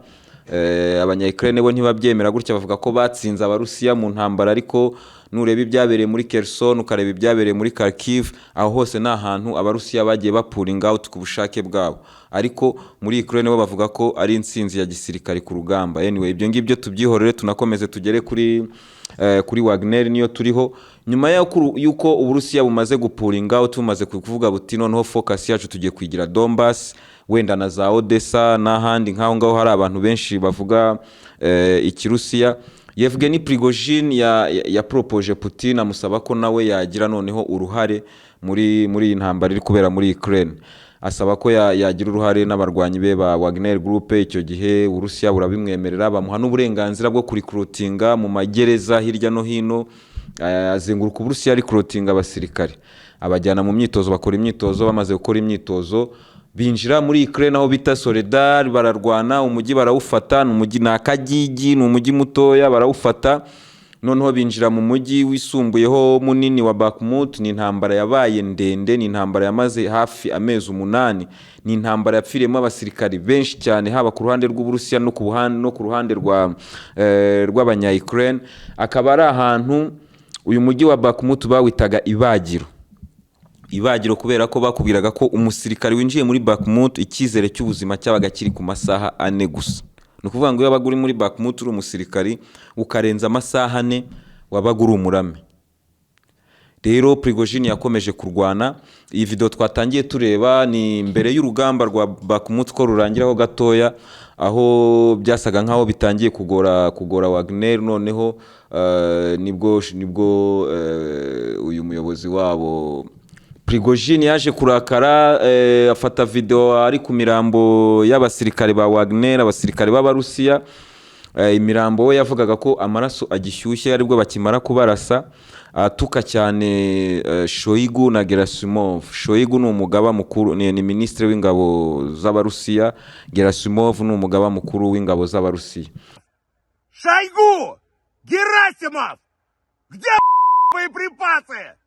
Abanya-Ukraine bo ntibabyemera gutya, bavuga ko batsinze Abarusiya mu ntambara, ariko nureba ibyabereye muri Kherson, ukareba ibyabereye muri Kharkiv, aho hose ni ahantu Abarusiya bagiye bapullinga out ku bushake bwabo, ariko muri Ukraine bo bavuga ko ari intsinzi ya gisirikare ku rugamba. Anyway, ibyo ngibyo tubyihorere, tunakomeze tugere kuri Wagner niyo turiho. Nyuma y'uko Uburusiya bumaze gupullinga out, bumaze kuvuga buti noneho focus yacu tugiye kwigira Donbass, wenda na za Odessa n'ahandi nk'aho ngaho hari abantu benshi bavuga Ikirusiya, Yevgeny Prigozhin ya propoje Putin, amusaba ko nawe yagira noneho uruhare muri iyi ntambara iri kubera muri Ukraine, asaba ko yagira uruhare n'abarwanyi be ba Wagner Group. Icyo gihe Uburusiya burabimwemerera, bamuha n'uburenganzira bwo kurecruitinga mu magereza hirya no hino. Azenguruka Uburusiya recruitinga abasirikare, abajyana mu myitozo, bakora imyitozo. Bamaze gukora imyitozo binjira muri Ukraine aho bita Soledar, bararwana, umujyi barawufata. Ni umujyi, ni akagigi, ni umujyi mutoya, barawufata. Noneho binjira mu mujyi wisumbuyeho munini wa Bakhmut. Ni intambara yabaye ndende, ni intambara yamaze hafi amezi 8, ni intambara yapfiriyemo abasirikari benshi cyane, haba ku ruhande rw'Uburusiya no ku ruhande rw'abanya Ukraine. Akaba ari ahantu uyu mujyi wa Bakhmut bawitaga ibagiro, ibagiro, kubera ko bakubwiraga ko umusirikare winjiye muri Bakhmut icyizere cy'ubuzima cyabaga kiri ku masaha 4 gusa. Ni ukuvuga ngo iyo wabaga uri muri Bakhmut uri umusirikari, ukarenza amasaha 4, wabaga uri umurame. Rero Prigojine yakomeje kurwana. Iyi video twatangiye tureba ni mbere y'urugamba rwa Bakhmut ko rurangiraho gatoya, aho byasaga nkaho bitangiye kugora Wagner. Noneho nibwo uyu muyobozi wabo Prigojine yaje kurakara, afata video ari ku mirambo y'abasirikare ba Wagner, abasirikare b'Abarusiya. Imirambo we yavugaga ko amaraso agishyushye, aribwo bakimara kubarasa, atuka cyane Shoigu na Gerasimov. Shoigu ni umugaba mukuru, ni minisitiri w'ingabo z'Abarusiya. Gerasimov ni umugaba mukuru w'ingabo z'Abarusiya. Шойгу! Герасимов! Где боеприпасы?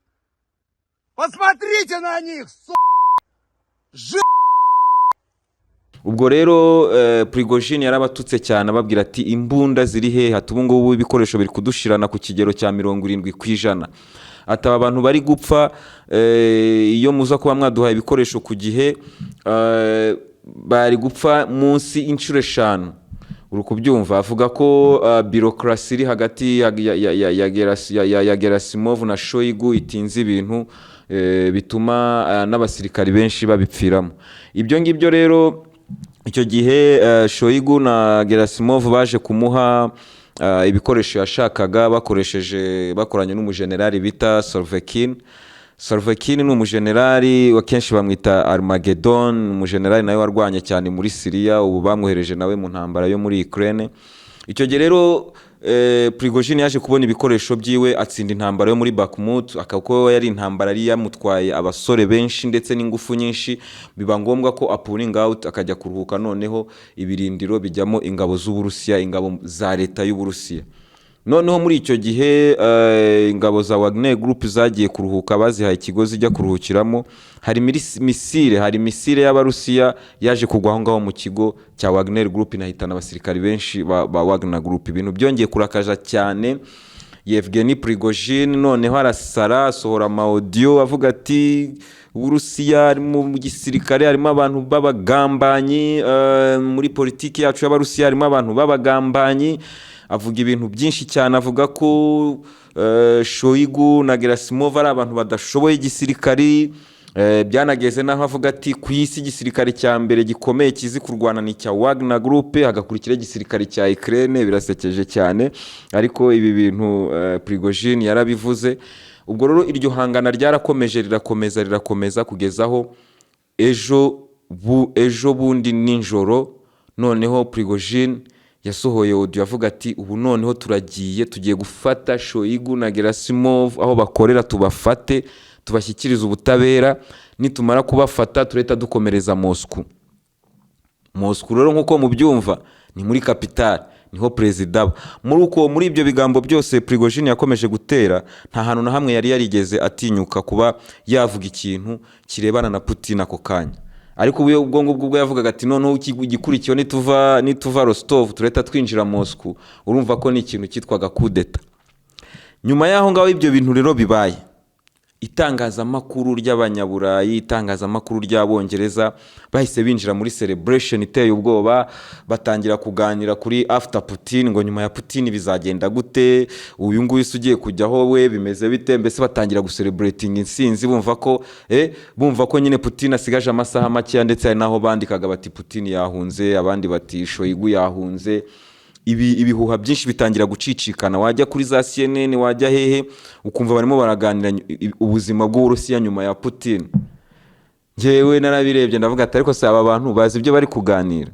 Посмотрите на них, су... Жи... Ubwo rero Prigojine yarabatutse cyane, ababwira ati: "Imbunda ziri hehe?" Ati: "Ubu ngubu ibikoresho biri kudushirana ku kigero cya 70%." Ati: "Aba bantu bari gupfa, iyo muza kuba mwaduhaye ibikoresho ku gihe, bari gupfa munsi inshuro 5." Uri kubyumva? Avuga ko bureaucracy iri hagati ya Gerasimov na Shoigu itinze ibintu, bituma n'abasirikari benshi babipfiramo. Ibyo ngibyo rero, icyo gihe Shoigu na Gerasimov baje kumuha ibikoresho yashakaga, bakoresheje, bakoranye n'umujenerali bita Surovikin. Surovikin ni umujenerali akenshi bamwita Armageddon, umujenerali nawe warwanye cyane muri Siriya, ubu bamwohereje nawe mu ntambara yo muri Ukraine. Icyo gihe rero Prigojine yaje kubona ibikoresho byiwe, atsinda intambara yo muri Bakhmut, kuko yari intambara yari yamutwaye abasore benshi ndetse n'ingufu nyinshi, biba ngombwa ko apulling out, akajya kuruhuka. Noneho ibirindiro bijyamo ingabo z'Uburusiya, ingabo za leta y'Uburusiya. Noneho muri icyo gihe ingabo za Wagner Group zagiye kuruhuka, bazihaye ikigo zijya kuruhukiramo. Hari missile, hari missile y'Abarusiya yaje kugwa aho ngaho mu kigo cya Wagner Group, inahitana abasirikari benshi ba Wagner Group. Ibintu byongeye kurakaza cyane Yevgeny Prigozhin. Noneho arasara, asohora ama audio avuga ati: "Uburusiya harimo, mu gisirikare harimo abantu b'abagambanyi, muri politiki yacu y'Abarusiya harimo abantu b'abagambanyi." Avuga ibintu byinshi cyane, avuga ko Shoigu na Gerasimov ari abantu badashoboye igisirikari. Byanageze n'aho avuga ati: "Ku isi igisirikare cya mbere gikomeye kizi kurwana ni icya Wagner Group, hagakurikiraho igisirikare cya Ukraine." Birasekeje cyane, ariko ibi bintu Prigozhin yarabivuze. Ubwo rero iryo hangana ryarakomeje, rirakomeza, rirakomeza, kugeza aho ejo bundi nijoro noneho Prigozhin yasohoye audio avuga ati: "Ubu noneho turagiye, tugiye gufata Shoigu na Gerasimov aho bakorera, tubafate tubashyikirize ubutabera. Nitumara kubafata turahita dukomereza Moscou." Moscou rero, nk'uko mubyumva, ni muri capitale, niho perezida aba. Muri ibyo bigambo byose Prigozhin yakomeje gutera, nta hantu na hamwe yari yarigeze atinyuka kuba yavuga ikintu kirebana na Putin ako kanya. Ariko ubwo ngubwo ubwo yavugaga ati: "Noneho igikurikiyeho, nituva Rostov turahita twinjira Moscou," urumva ko ni ikintu cyitwaga kudeta. Nyuma y'aho ngaho ibyo bintu rero bibaye, itangazamakuru ry'Abanyaburayi, itangazamakuru ry'Abongereza bahise binjira muri celebration iteye ubwoba, batangira kuganira kuri after Putin, ngo nyuma ya Putin bizagenda gute, uyu nguyu se ugiye kujyaho we bimeze bite? Mbese batangira gucelebrating intsinzi, bumva ko nyine Putin asigaje amasaha makeya. Ndetse hari n'aho bandikaga bati: "Putin yahunze," abandi bati: "Shoigu yahunze." Ibihuha byinshi bitangira gucicikana. Wajya kuri za CNN, wajya hehe, ukumva barimo baraganira ubuzima bw'Uburusiya nyuma ya Putin. Njyewe narabirebye ndavuga ati: "Ariko si aba bantu bazi ibyo bari kuganira?"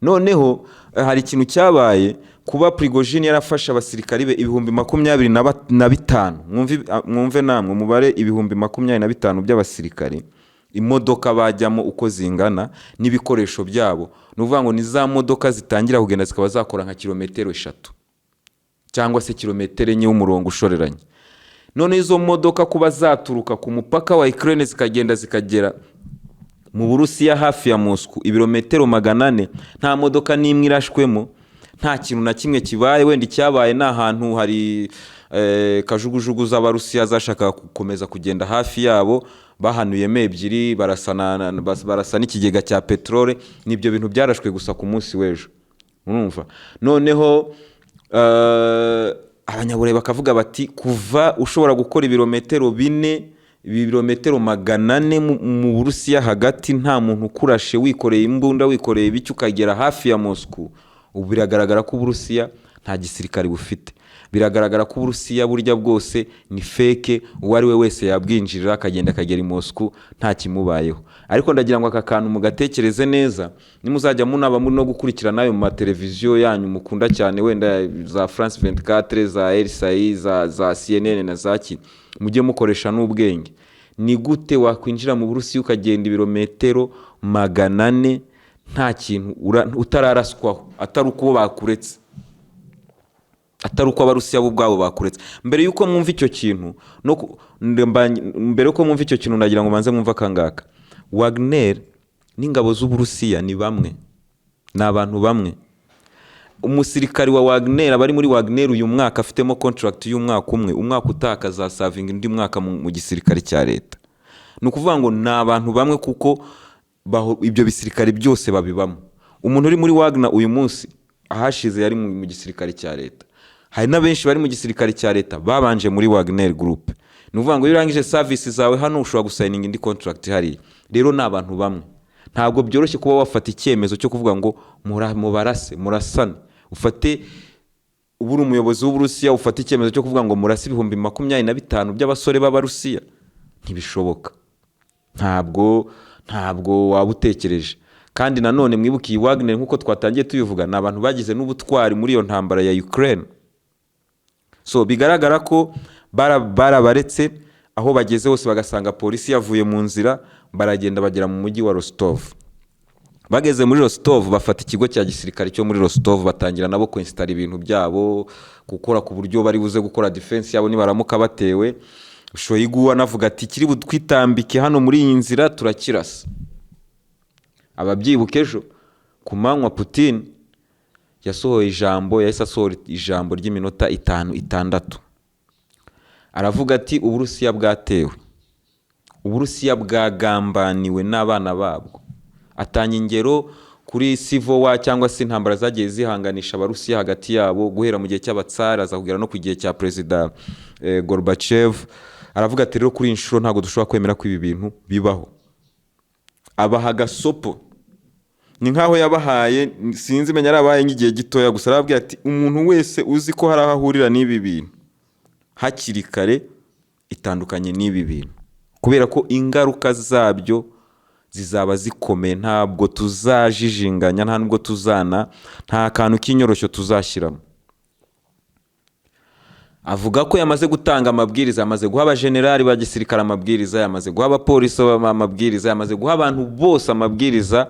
Noneho hari ikintu cyabaye kuba Prigozhin yarafashe abasirikari be 25,000. Mwumve namwe umubare, 25,000 by'abasirikari, imodoka bajyamo uko zingana n'ibikoresho byabo. Ni ukuvuga ngo ni za modoka zitangira kugenda zikaba zakora nka kilometero 3 cyangwa se kilometero 4 w'umurongo ushoreranye. None izo modoka kuba zaturuka ku mupaka wa Ukraine zikagenda zikagera mu Burusiya hafi ya Moscou, ibirometero 400, nta modoka n'imwe irashwemo, nta kintu na kimwe kibaye. Wenda icyabaye ni ahantu hari kajugujugu z'Abarusiya zashakaga gukomeza kugenda hafi yabo, bahanuyemo ebyiri, barasa n'ikigega cya peteroli. Nibyo bintu byarashwe gusa ku munsi w'ejo. Urumva noneho Abanyaburayi bakavuga bati kuva ushobora gukora ibirometero 4, ibirometero 400 mu Burusiya hagati, nta muntu ukurashe, wikoreye imbunda, wikoreye ibiki, ukagera hafi ya Moscou, ubu biragaragara ko Uburusiya nta gisirikare bufite. Biragaragara ko Uburusiya burya bwose ni fake, uwo ari we wese yabwinjirira akagenda akagera i Moscou nta kimubayeho. Ariko ndagira ngo aka kantu mugatekereze neza, nimuzajya munaba muri no gukurikirana ayo mu mateleviziyo yanyu mukunda cyane, wenda za France 24, za RSI, za CNN na za ki, mujye mukoresha n'ubwenge. Ni gute wakwinjira mu Burusiya ukagenda ibirometero 400 nta kintu utararaswaho, atari uko bakuretse, atari uko Abarusiya bo ubwabo bakuretse? Mbere y'uko mwumva icyo kintu no mbere y'uko mwumva icyo kintu, ndagira ngo manze mwumve akangaka: Wagner n'ingabo z'Uburusiya ni bamwe, ni abantu bamwe. Umusirikari wa Wagner aba ari muri Wagner uyu mwaka, afitemo contract y'umwaka umwe, umwaka utaha akazaservinga undi mwaka mu gisirikare cya leta. Ni ukuvuga ngo ni abantu bamwe, kuko ibyo bisirikare byose babibamo. Umuntu uri muri Wagner uyu munsi, ahashize yari mu gisirikare cya leta. Hari na benshi bari mu gisirikare cya leta babanje muri Wagner Group. Ni ukuvuga ngo iyo urangije service zawe hano, ushobora gusigninga indi contract hariya. Rero ni abantu bamwe. Ntabwo byoroshye kuba wafata icyemezo cyo kuvuga ngo mubarase, murasane. Ufate uba uri umuyobozi w'Uburusiya, ufate icyemezo cyo kuvuga ngo murase 25,000 by'abasore b'Abarusiya, ntibishoboka. Ntabwo waba utekereje. Kandi nanone mwibuke, iyi Wagner, nk'uko twatangiye tubivuga, ni abantu bagize n'ubutwari muri iyo ntambara ya Ukraine. So bigaragara ko barabaretse, aho bageze hose bagasanga polisi yavuye mu nzira, baragenda bagera mu mujyi wa Rostov. Bageze muri Rostov, bafata ikigo cya gisirikare cyo muri Rostov, batangira nabo kwinstalla ibintu byabo, gukora ku buryo bari buze gukora defense yabo nibaramuka batewe. Shoigu anavuga ati kiri butwitambike hano muri iyi nzira turakirasa. Ababyibuka, ejo ku manywa Putin yasohoye ijambo, yahise asohora ijambo ry'iminota 5, 6, aravuga ati Uburusiya bwatewe, Uburusiya bwagambaniwe n'abana babwo. Atanga ingero kuri civil war, cyangwa se intambara zagiye zihanganisha Abarusiya hagati yabo guhera mu gihe cy'abatsari, aza kugera no ku gihe cya Perezida Gorbachev. Aravuga ati rero kuri iyi nshuro ntabwo dushobora kwemera ko ibi bintu bibaho. Abaha agasopo, ni nkaho yabahaye, sinzi, menya yarabaye nk'igihe gitoya gusa. Arababwira ati umuntu wese uzi ko hari aho ahurira n'ibi bintu, hakiri kare itandukanye n'ibi bintu, kubera ko ingaruka zabyo zizaba zikomeye. Ntabwo tuzajijinganya, nta nubwo tuzana, nta kantu k'inyoroshyo tuzashyiramo. Avuga ko yamaze gutanga amabwiriza, yamaze guha abajenerali ba gisirikare amabwiriza, yamaze guha abapolisi amabwiriza, yamaze guha abantu bose amabwiriza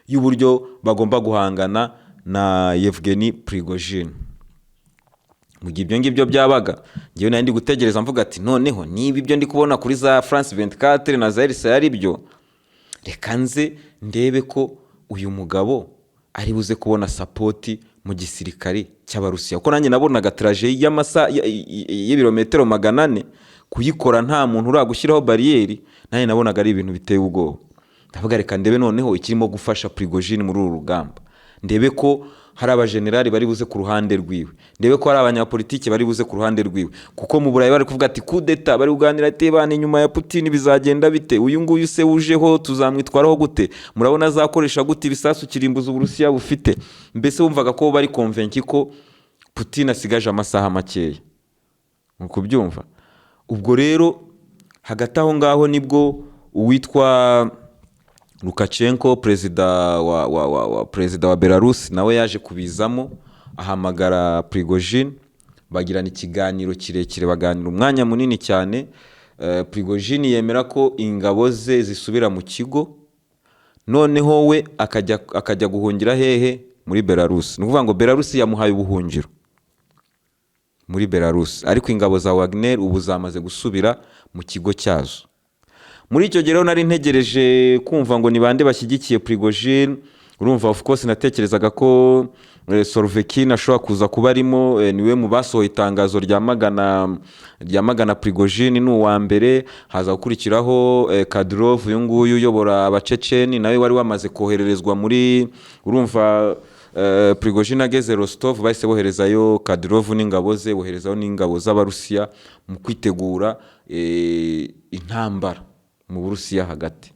y'uburyo bagomba guhangana na Yevgeny Prigozhin. Mu gihe ibyo ngibyo byabaga, ngewe nari ndi gutegereza, mvuga ati noneho niba ibyo ndi kubona kuri za France 24 na za RSI ari byo, reka nze ndebe ko uyu mugabo ari buze kubona support mu gisirikare cy'Abarusiya, kuko nanjye nabonaga trajet y'amasa y'ibirometero 400 kuyikora nta muntu uragushyiraho bariyeri, nanjye nabonaga ari ibintu biteye ubwoba. Ndavuga reka ndebe noneho ikirimo gufasha Prigozhin muri uru rugamba, ndebe ko hari abajenerali bari buze ku ruhande rwiwe, ndebe ko hari abanyapolitiki bari buze ku ruhande rwiwe, kuko mu Burayi bari kuvuga ati kudeta, bari kuganira ati bana inyuma ya Putin bizagenda bite? Uyu nguyu se wujeho tuzamwitwaraho gute? Murabona azakoresha gute ibisasu kirimbuza Uburusiya bufite? Mbese wumvaga ko bari convaincu ko Putin asigaje amasaha makeya, ni ukubyumva. Ubwo rero hagati aho ngaho nibwo uwitwa Lukashenko, perezida wa Belarus, nawe yaje kubizamo, ahamagara Prigozhin, bagirana ikiganiro kirekire, baganira umwanya munini cyane. Prigozhin yemera ko ingabo ze zisubira mu kigo, noneho we akajya guhungira hehe? Muri Belarus. Ni ukuvuga ngo Belarus yamuhaye ubuhungiro muri Belarus, ariko ingabo za Wagner ubu zamaze gusubira mu kigo cyazo. Muri icyo gihe rero nari ntegereje kumva ngo ni bande bashyigikiye Prigozhin. Urumva, of course natekerezaga ko Surovikin ashobora kuza kuba arimo, niwe mu basohoye itangazo ryamagana Prigozhin, ni uwa mbere. Haza gukurikiraho Kadyrov, uyu nguyu uyobora Abaceceni, nawe wari wamaze kohererezwa muri, urumva. Prigojine ageze Rostov, bahise boherezayo Kadyrov n'ingabo ze, boherezayo n'ingabo z'Abarusiya mu kwitegura intambara mu Burusiya hagati.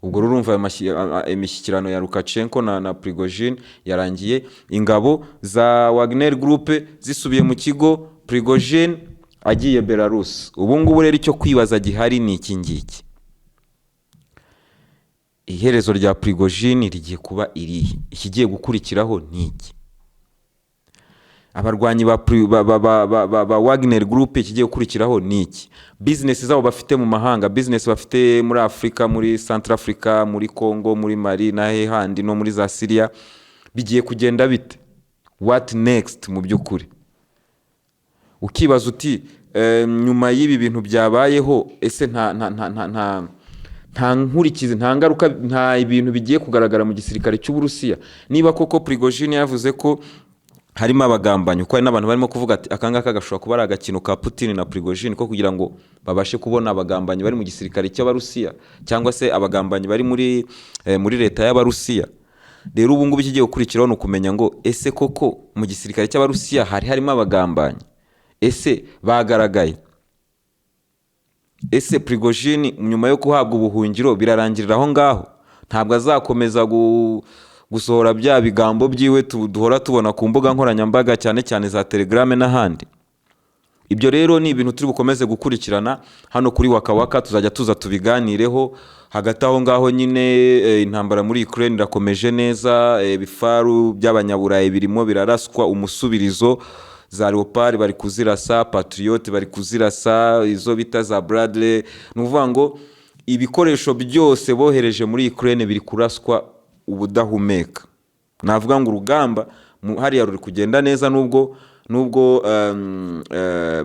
Ubwo rero urumva ayo imishyikirano ya Lukashenko na Prigojine yarangiye ingabo za Wagner Group zisubiye mu kigo, Prigojine agiye Belarus. Ubu ngubu rero icyo kwibaza gihari ni iki ngiki: iherezo rya Prigojine rigiye kuba irihe? Ikigiye gukurikiraho ni iki? Abarwanyi ba, Pri- ba, ba, ba, ba, ba, ba Wagner Group, ikigiye gukurikiraho ni iki? Business zabo bafite mu mahanga, business bafite muri Afurika, muri Central Africa, muri Congo, muri Mali na he handi, no muri za Syria, bigiye kugenda bite? What next? Mu by'ukuri ukibaza uti nyuma y'ibi bintu byabayeho, ese nta nkurikizi, nta ngaruka, nta ibintu bigiye kugaragara mu gisirikare cy'Uburusiya, niba koko Prigojine yavuze ko harimo abagambanyi? Kuko hari n'abantu barimo kuvuga ati aka ngaka gashobora kuba ari agakino ka Putin na Prigojine ko kugira ngo babashe kubona abagambanyi bari mu gisirikare cy'Abarusiya, cyangwa se abagambanyi bari muri leta y'Abarusiya. Rero ubu ngubu ikigiye gukurikiraho ni ukumenya ngo ese koko mu gisirikare cy'Abarusiya hari harimo abagambanyi? Ese bagaragaye? Ese Prigojine nyuma yo guhabwa ubuhungiro birarangirira aho ngaho, ntabwo azakomeza gusohora bya bigambo byiwe duhora tubona ku mbuga nkoranyambaga, cyane cyane za Telegram n'ahandi? Ibyo rero ni ibintu turi bukomeze gukurikirana hano kuri Waka Waka, tuzajya tuza tubiganireho. Hagati aho ngaho nyine intambara muri Ukraine irakomeje neza. Ibifaru by'Abanyaburayi birimo biraraswa umusubirizo, za Leopard bari kuzirasa, Patriot bari kuzirasa, izo bita za Bradley. Ni ukuvuga ngo ibikoresho byose bohereje muri Ukraine biri kuraswa ubudahumeka. Navuga ngo urugamba hariya ruri kugenda neza, nubwo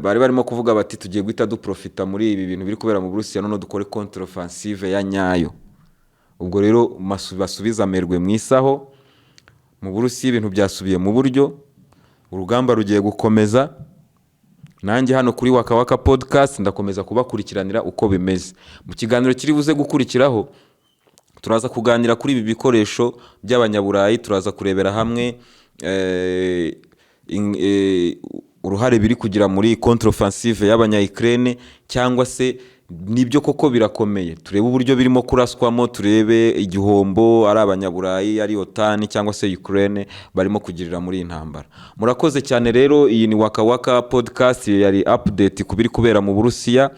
bari barimo kuvuga bati tugiye guhita duprofita muri ibi bintu biri kubera mu Burusiya, none dukore contre-offensive ya nyayo. Ubwo rero basubiza amerwe mu isaho. Mu Burusiya ibintu byasubiye mu buryo, urugamba rugiye gukomeza. Nanjye hano kuri Waka Waka Podcast ndakomeza kubakurikiranira uko bimeze. Mu kiganiro kiri buze gukurikiraho turaza kuganira kuri ibi bikoresho by'Abanyaburayi, turaza kurebera hamwe uruhare biri kugira muri contre-offensive y'Abanya-Ukraine, cyangwa se nibyo koko birakomeye. Turebe uburyo birimo kuraswamo, turebe igihombo ari Abanyaburayi, ari OTAN cyangwa se Ukraine barimo kugirira muri iyi ntambara. Murakoze cyane rero. Iyi ni Waka Waka Podcast, yari update ku biri kubera mu Burusiya.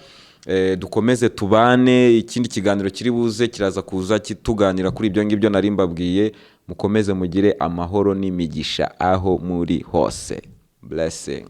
Dukomeze tubane. Ikindi kiganiro kiri buze kiraza kuza tuganira kuri ibyo ngibyo nari mbabwiye. Mukomeze mugire amahoro n'imigisha aho muri hose. Blessing.